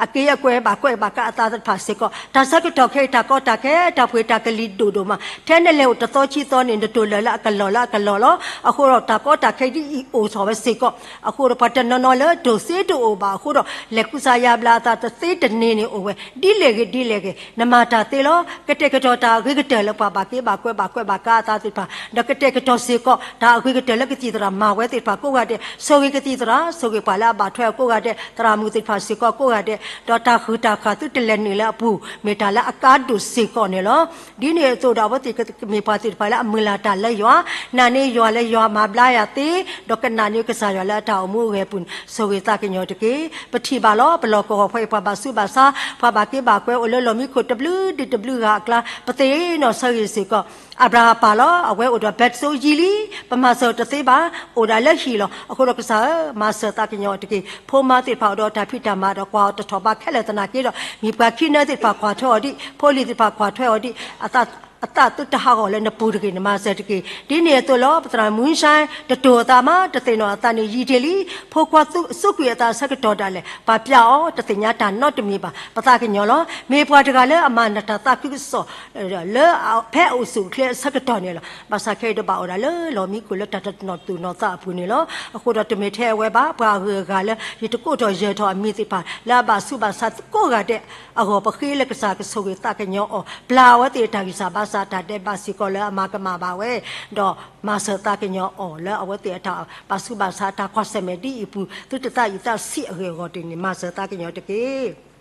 အက့အကွဲဘၣ်ကွဲးဘၣ်ကးအသးသ့ၣ်တဖၣ်စ့ၢ်ကီး တၢ်ဆၢကတီၢ်ခဲအံၤ တၢ်ကီတၢ်ခဲ တၢ်ပှ့ၤတၢ်ကလံၤဒိၣ်ဒိၣ်မး ထဲနလဲၤအိၣ်တသီခံသီန့ၣ် နတိၢ်လၢာ်လၢအကလီၢ်လၢအကလီၢ်လီၤ. အဃိဒီးတၢ်ကီတၢ်ခဲဒ်အံၤအိၣ်ထီၣ်ဝဲစ့ၢ်ကီး အဃိဒီးပှၤတနီၤနီၤလၢတိၢ်သ့တအိၣ်ဘၣ်အဃိဒီး လဲၤကူစါယါဘျါအသးတသ့တန့ၢ်န့ၣ်အိၣ်ဝဲ ဒ်လဲၣ်ဂ့ၤဒ်လဲၣ်ဂ့ၤ နမၤတၢ်သ့လီၤ. ကတဲာ်ကတီၤတၢ်အဂ့ၤကတၢၢ်လၢပှၤဘၣ်က့ဘၣ်ကွဲးဘၣ်ကွဲးဘၣ်ကးအသးသ့ၣ်တဖၣ် ဒီးကတဲာ်ကတီၤစ့ၢ်ကီး တၢ်အဂ့ၤကတၢၢ်လၢကသံၣ်သရၣ်မၤဝဲသ့ၣ်တဖၣ်ကိးဂၤဒဲး ဆိၣ်ဂ့ၤကသံၣ်သရၣ် ဆိၣ်ဂ့ၤပှၤလၢအဘၣ်ထွဲအီၤကိးဂၤဒဲး သရၣ်မုၣ်သ့ၣ်တဖၣ်စ့ၢ်ကီးကိးဂၤဒဲး ဒီးတၢ်ဃုာ်တၢ်ဃၣ်သုတလဲၤနုာ်လၢအပူၤ မ့ၢ်တၢ်လၢအကါဒိၣ်စ့ၢ်ကီးန့ၣ်လီၤ. ဒ်န့ၣ်အသိးဒီးအဝဲသ့ၣ်ကမ့ၢ်ပှၤသ့ၣ်တဖၣ်လၢအမုၢ်လၢ်တၢ်လၢယွၤ နာ်န့ၢ်ယွၤလၢယွၤမၤဘျါယၤသ့ ဒီးကနာ်န့ၢ်ကစၢ်ယွၤလၢအတၢ်အိၣ်မူအဂဲၤအပူၤန့ၣ် ဆိၣ်ဂ့ၤသးကညီၤတက့ၢ်. ပထံၣ်ဘၣ်လီၤ ပလီၢ်ကဝီၤဖဲအံၤ ပှၤဘၣ်ဆူးဘၣ်ဆါ ပှၤဘၣ်က့ဘၣ်ကွဲးအိၣ်လၢလီၢ်မံခိၣ်တဘျုးဒုတဘျုးဂၤအကျါ ပသ့ၣ်နီၣ်ဆၢဂ့ၤစ့ၢ်ကီး အၤဘြၤဟၣ်ပၢ်လီၤ အဝဲအိၣ်ဒီးဘၢတစိယံာ်လံ ပမၤစၢၤတသ့ဘၣ် အိၣ်ဒၣ်လၢဟံၣ်လီၤ. အဃိဒီးကစၢ်ဧၢ မၤစၢၤသးကညီၤအီၤတက့ၢ်. ဖိမါသ့ၣ်တဖၣ်အိၣ်ဒီးတၢ်ဖံးတၢ်မၤဒီးကွၢ်အီၤတထီၣ်ဘးခဲလၢာ်သနာ်က့ဒီး မ့ၢ်ပှၤခံနၢသ့ၣ်တဖၣ်ကွၢ်ထွဲအီၤဒံး ဖိလံၤသ့ၣ်တဖၣ်ကွၢ်ထွဲအီၤဒံး အသး အသးသုတဟးဂီၤလၢနပူၤတဂ့ၤန့ၣ် မၤစၢၤတက့ၢ်. ဒ်န့ၣ်အသိးလီၤ. ပသရၣ်မုၢ်ဆါ တတိၤအသးမး တသ့ၣ်နီၣ်အသးန့ၣ် ယံာ်တ့ၢ်လံ. ဖိခွါသူၣ်ဆူးကွံာ်အသးဆၢကတီၢ်ဒၣ်လဲာ် ပှၤပျၢ်အီၤ တသ့ၣ်ညါတၢ်နီတမံၤဘၣ်. ပသးကညီၤလီၤ. မ့ၢ်ပှၤတဂၤလၢအမၤနၢၤတၢ်သးခုကစီၣ် လၢဖဲအအိၣ်ဆူၣ်အိၣ်ချ့အဆၢကတီၢ်န့ၣ်လီၤ. ဘၣ်ဆၣ်ခဲအံၤဒီးဘၣ်အိၣ်ဒၣ်လၢလီၢ်မံခိၣ်လၢတၢ်တနီၤသူၣ်နီၤသးအပူၤန့ၣ်လီၤ. အဃိဒီးတမ့ၢ်ထဲအဝဲဘၣ် ပှၤအဂုၤအဂၤလၢယတကိးထီၣ်ယဲၤထီၣ်အမံၤသ့ၣ်တဖၣ် လၢအဘၣ်ဆူးဘၣ်ဆါကိးဂၤဒဲးအဂီၢ် ပဃ့လၢကစၢ်ကဆိၣ်ဂ့ၤသးကညီၤအီၤ ပျၢ်အဝဲသ့ၣ်အတၢ်ဂံၢ်စၢ်ဘါစၢ် တၢ်ဒဲးဘးစ့ၢ်ကီးလၢအမၤကမၣ်ဘၣ်ဝဲ ဒီးမၤစၢၤသးကညီၤအီၤလၢအဝဲသ့ၣ်အတၢ်ဘၣ်ဆူးဘၣ်ဆါ တၢ်ကွၢ်ဆၢၣ်မဲာ်ဒ်အံၤအပူၤ သုတသးအံၤသးဆံးအဂ့ၢ်အဂီၢ်တက့ၢ်န့ၣ် မၤစၢၤသးကညီၤတက့ၢ်.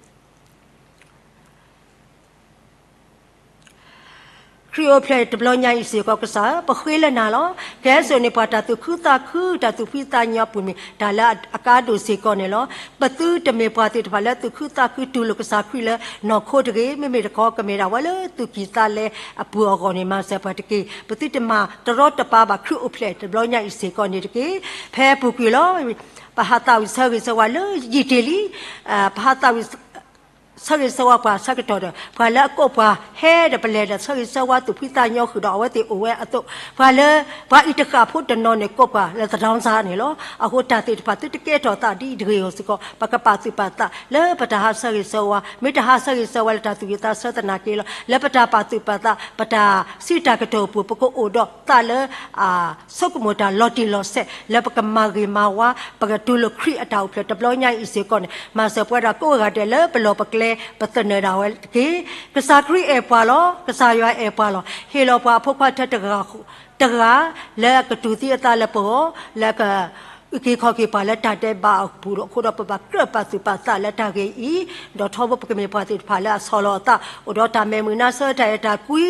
ခရံာ်အိၣ်ဖျဲၣ်တဘျီညါအံၤစ့ၢ်ကီး ကစၢ်ဧၢ, ပဃ့လၢနၤလီၤ. ကဲစိာ်န့ၢ်ပှၤတၢ်သူၣ်ခုသးခု တၢ်သူၣ်ဖှံသးညီအပူၤမ့ၢ် တၢ်လၢအကါဒိၣ်စ့ၢ်ကီးန့ၣ်လီၤ. ပသုတမ့ၢ်ပှၤသ့ၣ်တဖၣ်လၢသူၣ်ခုသးခု တူၢ်လိာ်ကစၢ်ခရံာ်လၢနီၢ်ခိတဂ့ၤ, မ့မ့ၢ်တခီ ကမ့ၢ်ဒၣ်ဝဲလၢသူၣ်ကံၢ်သးလဲအပူၤအဂီၢ်န့ၣ် မၤစၢၤပှၤတက့ၢ်. ပသုတမၤတရီတပါဘၣ် ခရံာ်အိၣ်ဖျဲၣ်တဘျီညါအံၤစ့ၢ်ကီးန့ၣ်တက့ၢ်. ဖဲအပူၤကွံာ်လီၤ. ပဟးသးဝံၣ်ဆၢဂ့ၤဆၢဝါလၢယံာ်တ့ၢ်လံ. ပဟးသးဝံၣ် ဆၢဂ့ၤဆၢဝါပှၤဆၢကတီၢ်ဒီး ပှၤလၢအကိးပှၤဟဲဒီးပလဲၤဒီး ဆၢဂ့ၤဆၢဝါသူၣ်ဖှံသးညီဃုာ်ဒီးအဝဲသ့ၣ်အိၣ်ဝဲအသိး, ပှၤလၢ ပှၤအံၤတဃၣ်ဖိတနီၤန့ၣ် ကိးပှၤလၢသဒီစါန့ၣ်လီၤ. အဃိတၢ်သ့ၣ်တဖၣ်သုတကဲထီၣ်သးဒ်အံၤတဂ့ၤအဂီၢ်စ့ၢ်ကီး ပကပာ်သူၣ်ပာ်သးလၢပတၢ်ဟးဆၢဂ့ၤဆၢဝါ, မ့ၢ်တဟးဆၢဂ့ၤဆၢဝါလၢတၢ်သူၣ်ဝံၣ်သးဆၢသနာ်က့လီၤ. လၢပတၢ်ပာ်သူၣ်ပာ်သး ပတၢ်စံးတၢ်ကတိၤအပူၤ ပကအိၣ်ဒီးသးလၢ အဆိကမိၣ်တၢ်လီၤတံၢ်လီၤဆဲး လၢပကမၤဂ့ၤမၤဝါ ပကတူၢ်လိာ်ခရံာ်အတၢ်အိၣ်ဖျဲၣ်တဘျီညါအံၤစ့ၢ်ကီးန့ၣ် မၤစၢၤပဝဲဒၣ်ကိးဂၤဒဲးလၢပလီၢ်ပကျဲ ပသနၢၣ်ဒၣ်ဝဲတက့ၢ်. ကစၢ်ခရံာ်အဲၣ်ပှၤလီၤ. ကစၢ်ယွၤအဲၣ်ပှၤလီၤ. ဟ့ၣ်လီၤပှၤအဖိခွါထဲတဂၤ တဂၤ လၢအကတူၢ်သံအသးလၢပဂီၢ် လၢအက အုၣ်က့ၤခီၣ်က့ၤပှၤလၢတၢ်ဒဲးဘးအပူၤဒီး အဃိဒီးပဘၣ်ကြၢးပာ်သူၣ်ပာ်သးလၢတၢ်ဂ့ၢ်အံၤ, ဒီးထီဘိပကမ့ၢ်ပှၤသ့ၣ်တဖၣ်လၢအဆီၣ်လီၤအသး အိၣ်ဒီးတၢ်မဲာ်မုာ်နါဆၢ တၢ်အဲၣ်တၢ်ကွံ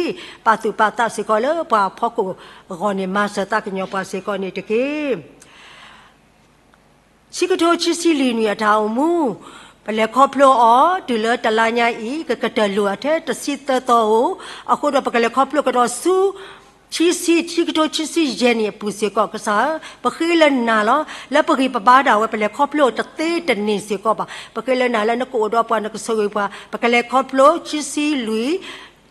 ပာ်သူၣ်ပာ်သးစ့ၢ်ကီးလၢပှၤဖီခိၣ်အဂီၢ်န့ၣ် မၤစၢၤသးကညီၤပှၤစ့ၢ်ကီးန့ၣ်တက့ၢ်. ဆံကထိဆံဆံလွံၢ်နံၣ်အတၢ်အိၣ်မူ, ပလဲၤခီဖျိအီၤ တုၤလၢတလါညါအံၤ ကကတၢၢ်လိာ်အထဲတဆံသၢသီဧိၤ, အဃိဒီးပကလဲၤခီဖျိကဒီးဆူ ဆံဆံ ဆံကထိဆံဆံယဲၢ်နံၣ်အပူၤစ့ၢ်ကီး ကစၢ်ဧၢ, ပဃ့လၢနၤလီၤ. လၢပဂံၢ်ပဘါဒၣ်ဝဲ ပလဲၤခီဖျိတသ့တန့ၢ်စ့ၢ်ကီးဘၣ်. ပဃ့လၢနၤလၢနကအိၣ်ဒီးပှၤ နကဆိၣ်ဂ့ၤပှၤ ပကလဲၤခီဖျိဆံဆံလွံၢ်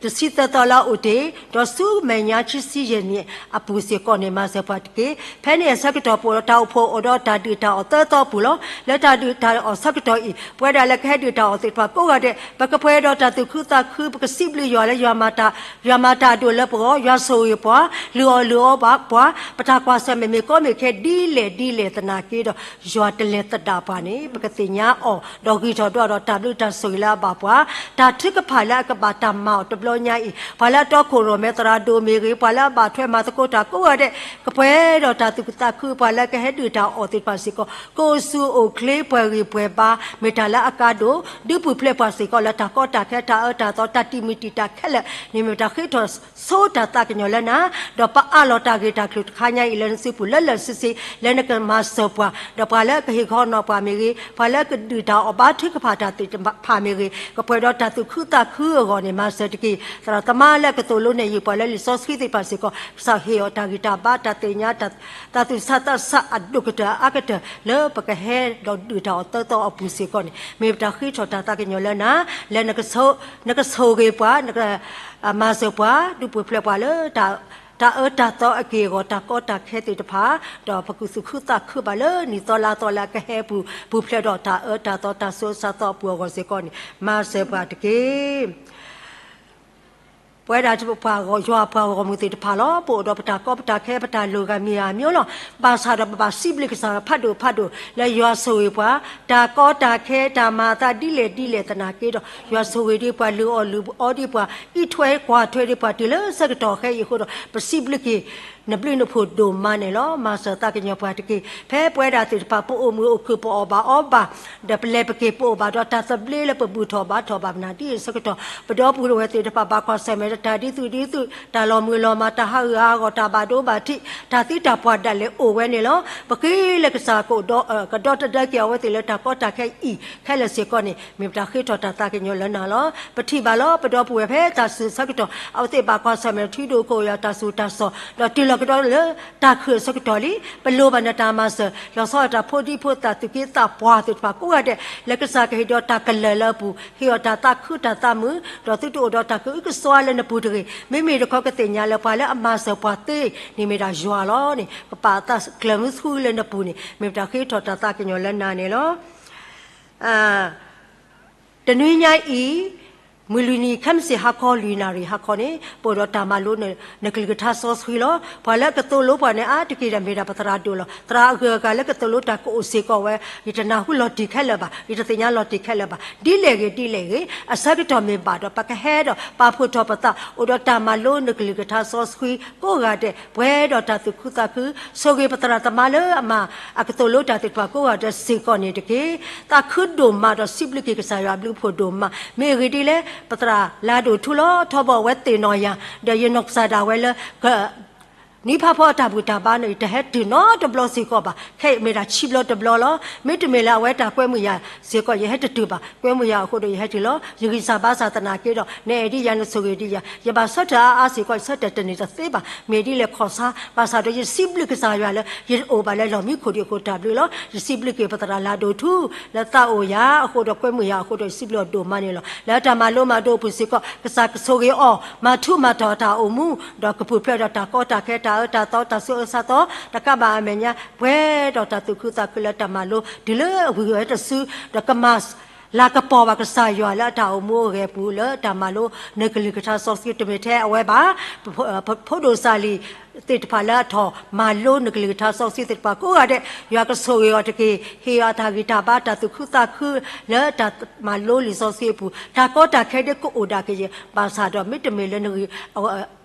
တဆံသၢသီလၢအအိၣ်တ့ၢ်, ဒီးဆူမဲာ်ညါဆံဆံယဲၢ်နံၣ်အပူၤစ့ၢ်ကီးန့ၣ် မၤစၢၤပှၤတက့ၢ်. ဖဲန့ၣ်အဆၢကတီၢ်ပအိၣ်ဒီးတၢ်အိၣ်ဖှိၣ် အိၣ်ဒီးတၢ်ဒုၣ်တၢ်အီၣ်သၢသီပူၤလီၤ. လၢတၢ်ဒုၣ်တၢ်အီၣ်ဆၢကတီၢ်အံၤ ပဝဲဒၣ်လၢကဟဲဒုၣ်တၢ်အီၣ်သ့ၣ်တဖၣ်ကိးဂၤဒဲး ပကပှဲၤဒီးတၢ်သူၣ်ခုသးခု ပကစံးဘျုးယွၤလၢယွၤမၤတၢ် ယွၤမၤတၢ်အဒိၣ်လၢပဂီၢ် ယွၤဆိၣ်ဂ့ၤပှၤ လုၢ်အီၣ်လုၢ်အီဘၣ်ပှၤ ပတၢ်ကွၢ်ဆၢၣ်မဲာ်မ့ၢ်ကီမ့ၢ်ခဲဒ်လဲၣ်ဒ်လဲၣ်သနာ်က့ဒီး ယွၤတလဲၤသဒၣ်ပှၤန့ၣ် ပကသ့ၣ်ညါအီၤ ဒီးဂံၢ်ထီၣ်ဒွးဒီးတၢ်ဘျုးတၢ်ဆိၣ်ဂ့ၤလၢအဘၣ်ပှၤ တၢ်ထုကဖၣ်လၢအကဘၣ်တၢ်မၤအီၤတဘျီညါအံၤ ပှၤလၢအတီခိၣ်ရိၣ်မဲသရၣ်ဒိၣ်မ့ၢ်ဂ့ၤ ပှၤလၢအဘၣ်ထွဲမၤသကိးတၢ်ကိးဂၤဒဲး ကပှဲၤဒီးတၢ်သူၣ်ခုသးခု ပှၤလၢကဟဲဒုၣ်တၢ်အီၣ်သ့ၣ်တဖၣ်စ့ၢ်ကီး ကအိၣ်ဆူၣ်အိၣ်ချ့ပှဲၤဂံၢ်ပှဲၤဘါ မ့ၢ်တၢ်လၢအကါဒိၣ် ဒုးပူၤဖျဲးပှၤစ့ၢ်ကီးလၢတၢ်ကီတၢ်ခဲ တၢ်အၢတၢ်သီ တၢ်တံာ်မုၢ်တံာ်တာ်ခဲလၢာ်န့ၣ် မ့ၢ်တၢ်ဃ့ထီၣ်ဆိတၢ်သးကညီၤလၢနၤ ဒီးပအးလီၤတၢ်ဂ့ၤတၢ်ကျိၤတခါညါအံၤလၢနစုပူၤ လၢလၢာ်ဆ့ဆ့ လၢနကမၤစၢၤပှၤ ဒီးပှၤလၢကဟ့ၣ်ခီနီၤပှၤမ့ၢ်ဂ့ၤ ပှၤလၢကဒုၣ်တၢ်အီၣ်ဘါထုကဖၣ်တၢ်သ့ၣ်တဖၣ်မ့ၢ်ဂ့ၤ ကပှဲၤဒီးတၢ်သူၣ်ခုသးခုအဂီၢ်န့ၣ် မၤစၢၤတက့ၢ်. သရၣ်သမါလၢအကသိၣ်လိနဲၣ်ယုၢ်ပှၤလၢလံာ်စီဆှံသ့ၣ်တဖၣ်စ့ၢ်ကီး ကစၢ်ဟ့ၣ်အီၤတၢ်ဂံၢ်တၢ်ဘါ တၢ်သ့ၣ်ညါ တၢ်သူၣ်ဆးသးဆးအဒိၣ်ကတၢၢ်အအါကတၢၢ် လၢပကဟဲဒီးဒုၣ်တၢ်အီၣ်သၢသီအပူၤစ့ၢ်ကီးန့ၣ် မ့ၢ်ပတၢ်ဃ့ထီၣ်တၢ်သးကညီၤလၢနၤ လၢ နကဆိၣ်ဂ့ၤပှၤ နကမၤစၢၤပှၤ ဒုးပူၤဖျဲးပှၤလၢ တၢ်အၢတၢ်သီအက့ၢ်အဂီၤ တၢ်ကီတၢ်ခဲသ့ၣ်တဖၣ် ဒီးပကသူၣ်ခုသးခုဘၣ်လၢနံၣ်သီလါသီလၢအကဟဲပူၤ ပူၤဖျဲးဒီးတၢ်အၢတၢ်သီတၢ်ဆူးတၢ်ဆါသီအပူၤအဂီၢ်စ့ၢ်ကီးန့ၣ် မၤစၢၤပှၤတက့ၢ်. ပဝဲဒၣ်ပှၤယွၤပှၤဂီၢ်မုၢ်သ့ၣ်တဖၣ်လီၤ. ပအိၣ်ဒီးပတၢ်ကီပတၢ်ခဲ ပတၢ်လိၣ်ဂၤမံၤဂၤမံၤလီၤ. ဘၣ်ဆၣ်ဒီးပဘၣ်စံးဘျုးကစၢ်ယွၤဖးဒိၣ်ဖးဒိၣ် လၢယွၤဆိၣ်ဂ့ၤပှၤ တၢ်ကီတၢ်ခဲ တၢ်မၤအသးဒ်လဲၣ်ဒ်လဲၣ်သနာ်က့ဒီး ယွၤဆိၣ်ဂ့ၤဒံးပှၤ လုၢ်အီၣ်လုၢ်အီဒံးပှၤ အံးထွဲကွၢ်ထွဲဒံးပှၤ တုၤလၢဆၢကတီၢ်ခဲအံၤအဃိဒီး ပစံးဘျုးက့ၤ နဘျုးနဖှိၣ်ဒိၣ်မးန့ၣ်လီၤ. မၤစၢၤသးကညီၤပှၤတက့ၢ်. ဖဲပဝဲဒၣ်သ့ၣ်တဖၣ် ပအိၣ်မုာ်အိၣ်ခုၣ် ပအီၣ်ဘၣ်အီဘၣ် ဒီးပလဲၤပက့ၤ ပအိၣ်ဘၣ်ဒီးတၢ်သဘျ့လၢပဘူၣ်ထီၣ်ဘါထီၣ်ဘၣ်ပနၢ်ဒ်အံၤဆၢကတီၢ် ပဒီပုၢ်ဝဲၢ်သ့ၣ်တဖၣ် ဘၣ်ကွၢ်ဆၢၣ်မဲာ်ဒီးတၢ်ဒ်သိးဒ်သိး တၢ်လီၤမုၢ်လီၤမၢ် တၢ်ဟးဂူာ်ဟးဂီၤ တၢ်ဘၣ်ဒိဘၣ်ထံး တၢ်သံတၢ်ပှၢ်ဒၣ်လဲာ်အိၣ်ဝဲန့ၣ်လီၤ. ပဃ့လၢကစၢ်ကအိၣ်ဒီး ကဒီတဒၢက့ၤအဝဲသ့ၣ်လၢတၢ်ကီတၢ်ခဲအံၤခဲလၢာ်စ့ၢ်ကီးန့ၣ် မ့ၢ်ပတၢ်ဃ့ထီၣ်တၢ်သးကညီၤလၢနၤလီၤ. ပထံၣ်ဘၣ်လီၤ ပဒီပုၢ်ဝဲၢ်ဖဲတၢ်စုၣ်ဆၢကတီၢ် အဝဲသ့ၣ်ဘၣ်ကွၢ်ဆၢၣ်မဲာ်ထံဒိၣ်ခိၣ်ယွၤ တၢ်ဆူးတၢ်ဆါ ဒီးတုၤ ပကက့ၤလီၤကဒီးလၢတၢ်ခုၣ်အဆၢကတီၢ်လံ. ပလိၣ်ဘၣ်နတၢ်မၤစၢၤ လီၤဆီဒၣ်တၢ်ဖိဒံဖိသၣ် သူၣ်က့သးပှၢ်သ့ၣ်တဖၣ်ကိးဂၤဒဲး လၢကစၢ်ကဟ့ၣ်ဒီးတၢ်ကလၢၢ်လၢအပူၤ ဟ့ၣ်အီၤတၢ်သးခုတၢ်သးမုာ် ဒီးသုတအိၣ်ဒီးတၢ်ကအုကစွါလၢနပူၤတဂ့ၤ. မ့မ့ၢ်တခီကသ့ၣ်ညါလၢပှၤလၢအမၤစၢၤပှၤသ့န့ၣ်မ့ၢ်ဒၣ်ယွၤလီၤန့ၣ် ကပာ်အသးကျၢၤမုဆူလၢနပူၤန့ၣ် မ့ၢ်ပတၢ်ဃ့ထီၣ်တၢ်သးကညီၤလၢနၤန့ၣ်လီၤ. တနွံညါအံၤ မုၢ်လွံၢ်နံၤ ခဲမုၢ်ဆ့ၣ်ဟါခီ လွံၢ်နၣ်ရံၣ်ဟါခီန့ၣ် ပအိၣ်ဒီးတၢ်မၤလိ နကလုၢ်ကထါစီဆှံလီၤ. ပှၤလၢကသိၣ်လိပှၤန့ၣ် အါတက့ၢ်ဒီးမ့ၢ်ဒၣ်ပသရၣ်ဒိၣ်လီၤ. သရၣ်အဂုၤအဂၤလၢကသိၣ်လိတၢ်ကအိၣ်စ့ၢ်ကီးဝဲ ယတနၢ်ဟူလီၤတံၢ်ခဲလၢာ်ဘၣ်, ယတသ့ၣ်ညါလီၤတံၢ်ခဲလၢာ်ဘၣ်. ဒ်လဲၣ်ဂ့ၤဒ်လဲၣ်ဂ့ၤ အဆၢကတီၢ်မ့ၢ်ဘၣ်ဒီး ပကဟဲဒီးပာ်ဖှိၣ်ထီၣ်ပသး အိၣ်ဒီးတၢ်မၤလိ နကလုၢ်ကထါစီဆှံကိးဂၤဒဲး ပှဲၤဒီးတၢ်သူၣ်ခုသးခု ဆိၣ်ဂ့ၤပသရၣ်သမါလၢအမၤအကသိၣ်လိတၢ်သ့ၣ်တဖၣ်ကိးဂၤဒဲးစ့ၢ်ကီးန့ၣ်တက့ၢ်. သးခုဒိၣ်မးဒီးစံးဘျုးက့ၤကစၢ်ယွၤအဘျုးအဖှိၣ်ဒိၣ်မး. မ့ၢ်အဂ့ၢ်ဒ်လဲၣ် ပသရၣ်လၤဒိၣ်ထူလီၤ ထီဘိအဝဲသ့ၣ်နီၣ်ယၤ ဒီးယနီၢ်ကစၢ်ဒၣ်ဝဲလၢ နံၤဖးဖီအတၢ်ဘူၣ်တၢ်ဘါန့ၣ် ယတဟဲတုၤနီတဘျီစ့ၢ်ကီးဘၣ်. ခဲအံၤမ့ၢ်ဒၣ်ခံဘျီတဘျီလီၤ. မ့တမ့ၢ်လၢအဝဲတၢ်ကွဲမုာ်ယၤစ့ၢ်ကီး ယဟဲတတုၤဘၣ်. ကွဲမုာ်ယၤအဃိဒီးယဟဲတုၤလီၤ. ယဂံၢ်စၢ်ဘါစၢ်သနာ်က့ဒီး နအဲၣ်ဒံးယၤ နဆိၣ်ဂ့ၤဒံးယၤ, ယဘၣ်ဆၢထၢၣ်အါအါစ့ၢ်ကီး ယဆၢထၢၣ်တန့ၢ်တသ့ဘၣ်. မ့ၢ်ဒ်လဲၣ်ခီၣ်ဆါ ဘၣ်ဆၣ်ဒီးယစံးဘျုးကစၢ်ယွၤလၢ ယအိၣ်ဘၣ်လၢလီၢ်မံခိၣ်ဒံးအဃိတၢ်ဘျုးလီၤ. ယစံးဘျုးက့ၤပသရၣ်လၤဒိၣ်ထူ လၢသးအိၣ်ယၤအဃိဒီး ကွဲမုာ်ယၤအဃိဒီး ယစံးဘျုးအီၤဒိၣ်မးန့ၣ်လီၤ. လၢတၢ်မၤလိမၤဒိးအပူၤစ့ၢ်ကီး ကစၢ်ကဆိၣ်ဂ့ၤအီၤ မၤထူးမၤတီၤအတၢ်အိၣ်မူ ဒီးကပူၤဖျဲးဒီးတၢ်ကီတၢ်ခဲ တၢ်အၢတၢ်သီ တၢ်ဆူးအၢဆါသီ တကးဘၣ်အမဲာ်ညါ ပှဲၤဒီးတၢ်သူၣ်ခုသးခုလၢတၢ်မၤလိ တုၤလၢအဝံၤဝဲတစု ဒီးကမၤ လၤကပီၤဘၣ်ကစၢ်ယွၤလၢအတၢ်အိၣ်မူအဂဲၤအပူၤ လၢတၢ်မၤလိ နကလုၢ်ကထါစီဆှံ တမ့ၢ်ထဲအဝဲဘၣ်. ဖိဒိၣ်စၢ်လံၤသ့ၣ်တဖၣ်လၢအထီၣ်မၤလိ နကလုၢ်ကထါစီဆှံသ့ၣ်တဖၣ်ကိးဂၤဒဲး ယွၤကဆိၣ်ဂ့ၤအီၤတက့ၢ်. ဟ့ၣ်အီၤတၢ်ဂံၢ်တၢ်ဘါ တၢ်သူၣ်ခုသးခု လၢတၢ်မၤလိလံာ်စီဆှံအပူၤ တၢ်ကီတၢ်ခဲဒ်ကအိၣ်ဒၣ်ကယဲၢ် ဘၣ်ဆၣ်ဒီးမ့တမ့ၢ်လၢ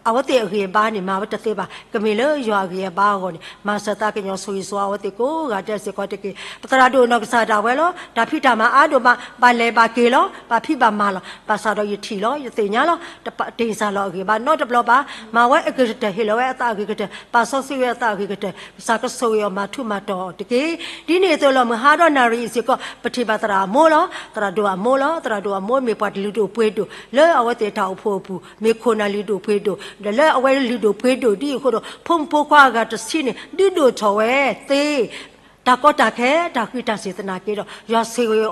အဝဲသ့ၣ်အဂံၢ်အဘါန့ၣ် မၤဝဲတသ့ဘၣ်. ကမ့ၢ်လၢယွၤအဂံၢ်အဘါအဂီၢ်န့ၣ် မၤစၢၤသးကညီၤဆိၣ်ဂ့ၤဆိၣ်ဝါအဝဲသ့ၣ်ကိးဂၤဒဲးစ့ၢ်ကီးတက့ၢ်. ပသရၣ်ဒိၣ်နီၢ်ကစၢ်ဒၣ်ဝဲလီၤ. တၢ်ဖံးတၢ်မၤအါဒိၣ်မး ဘၣ်လဲၤဘၣ်က့ၤလီၤ. ဘၣ်ဖံးဘၣ်မၤလီၤ. ဘၣ်ဆၣ်ဒီးယထံၣ်လီၤ ယသ့ၣ်ညါလီၤ. တပာ်တ့ၢ်စၢ်လီၤအဂံၢ်အဘါနီတဘျီဘၣ်. မၤဝဲအဂ့ၤကတၢၢ် ဟ့ၣ်လီၤဝဲအသးအဂ့ၤကတၢၢ် ပာ်စီဆှံဝဲအသးအဂ့ၤကတၢၢ် ကစၢ်ကဆိၣ်ဂ့ၤအီၤမၤထူးမၤတီၤအီၤတက့ၢ်. ဒ်န့ၣ်အသိးလီၤ မုၢ်ဟါဒီးနၣ်ရံၣ်အံၤစ့ၢ်ကီး ပထံၣ်ဘၣ်သရၣ်အမိၢ်လီၤ. သရၣ်ဒိၣ်အမိၢ်လီၤ. သရၣ်ဒိၣ်အမိၢ်မ့ၢ်ပှၤတလုၢ်ဒိၣ်ပှ့ၤဒိၣ် လၢအဝဲသ့ၣ်တၢ်အိၣ်ဖှိၣ်အပူၤ မ့ၢ်ခိၣ်နၢ်လုၢ်ဒိၣ်ပှ့ၤဒိၣ် ဒီးလၢအဝဲလုၢ်ဒိၣ်ပှ့ၤဒိၣ်ဒ်အဃိဒီး ဖိမုၣ်ဖိခွါအဂၤတဆံန့ၣ် ဒုးဒိၣ်ထီၣ်ဝဲသ့ တၢ်ကီတၢ်ခဲ တၢ်ဃံးတၢ်စ့ၢ်သနာ်က့ဒီး ယွၤဆိၣ်ဂ့ၤအီၤ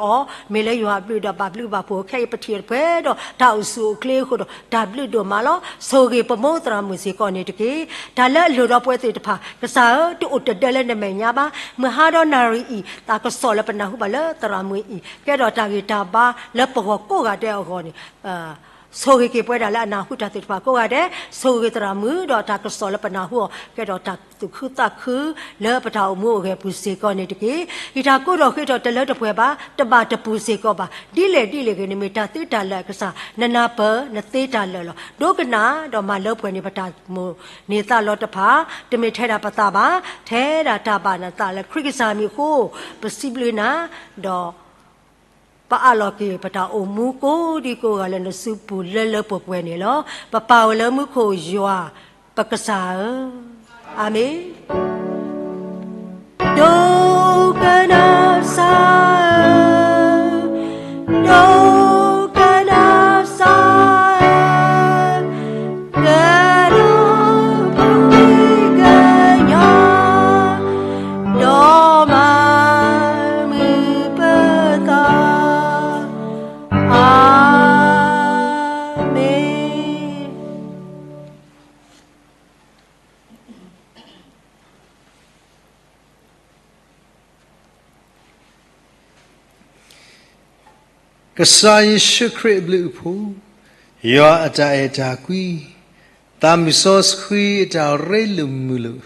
မ့ၢ်လၢယွၤအဘျုးဒီးဘၣ်ဘျုးဘၣ်ဖှိၣ် ခဲအံၤပထံၣ်တပှဲၤဒီး တၢ်အိၣ်ဆူၣ်အိၣ်ချ့အဃိဒီး တၢ်ဘျုးဒိၣ်မးလီၤ. ဆိၣ်ဂ့ၤပမိၢ်သရၣ်မုၣ်စ့ၢ်ကီးန့ၣ်တက့ၢ်. တၢ်လၢအလိၣ်ဒီးပဝဲသ့ၣ်တဖၣ် ကစၢ်ဧၢ တအိၣ်တဒၢလၢနမဲာ်ညါဘၣ်. မုၢ်ဟါဒီးနၣ်ရံၣ်အံၤ တၢ်ကစီၣ်လၢပနၢ်ဟူဘၣ်လၢသရၣ်မုၣ်အံၤ ကဲထီၣ်တၢ်ဂံၢ်တၢ်ဘါလၢပဂီၢ်ကိးဂၤဒဲးအဂီၢ်န့ၣ် ဆိၣ်ဂ့ၤက့ၤပဝဲဒၣ်လၢအနၢ်ဟူတၢ်သ့ၣ်တဖၣ်ကိးဂၤဒဲး, ဆိၣ်ဂ့ၤသရၣ်မုၣ်ဒီးတၢ်ကစီၣ်လၢပနၢ်ဟူအီၤ ကဲထီၣ်တၢ်သူၣ်ခုသးခုလၢပတၢ်အိၣ်မူအဂဲၤပူၤစ့ၢ်ကီးန့ၣ်တက့ၢ်. ယတၢ်ကိးထီၣ်ဃ့ထီၣ်တလၢတပှဲၤဘၣ်, တဘၣ်တပူၤစ့ၢ်ကီးဘၣ်. ဒ်လဲၣ်ဒ်လဲၣ်ဂ့ၤ နမ့ၢ်တၢ်သ့တၢ်လၢာ်အကစၢ်, နနၢ်ပၢၢ်နသ့တၢ်လၢာ်လီၤ. ဒိကနၣ်ဒီးမၤလၢပှဲၤန့ၣ် ပတၢ်မိၣ်န့ၢ်သးလီၤတဖၣ်, တမ့ၢ်ထဲဒၣ်ပသးဘၣ်, ထဲဒၣ်တၢ်ဘၣ်နသးလၢခရံာ်ကစၢ်မံၤအဃိ, ပစံးဘျုးနၤ, ဒီး ပအးလီၤက့ၤပတၢ်အိၣ်မူကိးဒံကိးဂၤလၢနစုပူၤလၢလၢပှဲၤပှဲၤန့ၣ်လီၤ. ပပာ်အိၣ်လၢမူခိၣ်ယွၤပကစၢ်ဧၢ, အၤမ့ၣ်. ဒိကနၣ်စၢ်ဧၢ, ဒိကနၣ်စၢ်ဧၢ, ကဲထီၣ်ပှၤကညီ, ဒီးမၤမုာ်ပသး, အၤမ့ၣ်. ကစၢ်ယ့ၣ်ၡူးခရံာ်အဘျုးအဖှိၣ်, ယွၤအတၢ်အဲၣ်တၢ်ကွံ, သးမုၣ်စီဆှံအတၢ်ရ့လိာ်မုာ်လိာ်,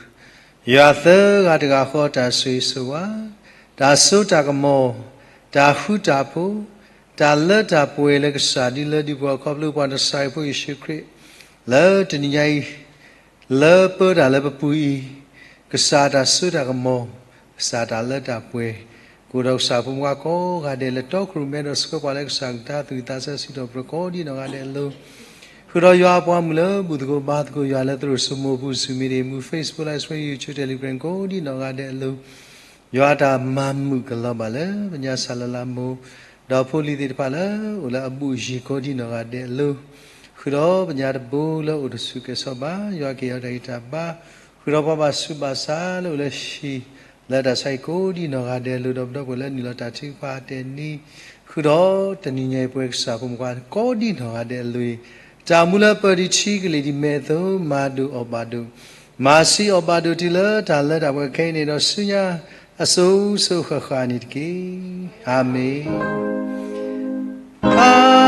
ယွၤသၢဂၤတဂၤဃီတၢ်ဆိၣ်ဂ့ၤဆိၣ်ဝါ, တၢ်စိတၢ်ကမီၤ, တၢ်ဃူတၢ်ဖိး, တၢ်လၢတၢ်ပှဲၤလၢကစၢ်ဒ်လၢဒ်ပှၤခီဖျိပှၤနစၢ်ဖိယ့ၣ်ၡူးခရံာ်, လၢတနံၤညါအံၤ လၢပၢတၢ်လၢပပူၤအံၤ, ကစၢ်တၢ်စိတၢ်ကမီၤ, ကစၢ်တၢ်လၢတၢ်ပှဲၤ, ကအိၣ်ဒီးကစၢ်ဖိမုၣ်ဖိခွါကိးဂၤဒဲး လၢတီခိၣ်ရိၣ်မဲဒီးဆှၢပှၤလၢကစၢ်ကလုၢ်ကထါ သူၣ်ဝံၣ်သးဆၢစံးထီၣ်ပတြၢၤကိးဒ်နီၢ်ဂၤဒဲးအလိၤ, ဃုာ်ဒီးယွၤအပှၤမုၣ်လၢဘူၣ်သကိးဘါသကိးယွၤလၢသရိာ်စိမိၤပူၤ Zoom meeting မူ Facebook Live Stream YouTube Telegram ကိးဒ်နီၢ်ဂၤဒဲးအလိၤ, ယွၤအတၢ်မၤမုာ်ကလီၤဘၣ်လၢပညါစၢ်လၤလၤမိၢ်, ဒီးဖိလံၤသ့ၣ်တဖၣ်လၢအိၣ်လၢအဘူးအယံၤကိးဒ်နီၢ်ဂၤဒဲးအလိၤ, ဃုာ်ဒီးပညါတဘိလၢအိၣ်တဆူးကဲၤဆီဘၣ်, ယွၤက့ၤအီၤတၢ်ဂံၢ်တၢ်ဘါ ဃုာ်ဒီးပှၤဘၣ်ဆူးဘၣ်ဆါလၢအိၣ်လၢဟံၣ်လၢတၢ်ဆါဟံၣ်ကိးဒံနီၢ်ဂၤဒဲး လိၣ်ဒီးပဒီပုၢ်ဝဲၢ်လၢနုာ်လီၤတၢ်ထုကဖၣ်တနံၤ, ဃုာ်ဒီးတနံၤညါအံၤ ပဝဲကစၢ်ဖိမုၣ်ခွါ ကိးဒံနီၢ်ဂၤဒဲးအလိၤ, တၢ်အိၣ်မူလၢပၢၢ်ဒံးထံကလံၣ်ဒံး မဲာ်အသိးမၤဒိၣ်အီၣ်ဘၣ်ဒိၣ်, မၤဆံးအီၣ်ဘၣ်ဒိၣ်တုၤလၢတၢ်လၢတၢ်ပှဲၤခဲအံၤန့ၣ်ဒီး ဆူညါအစိၤစိၤဃၣ်ဃၣ်န့ၣ်တက့ၢ်. အၤမ့ၣ်.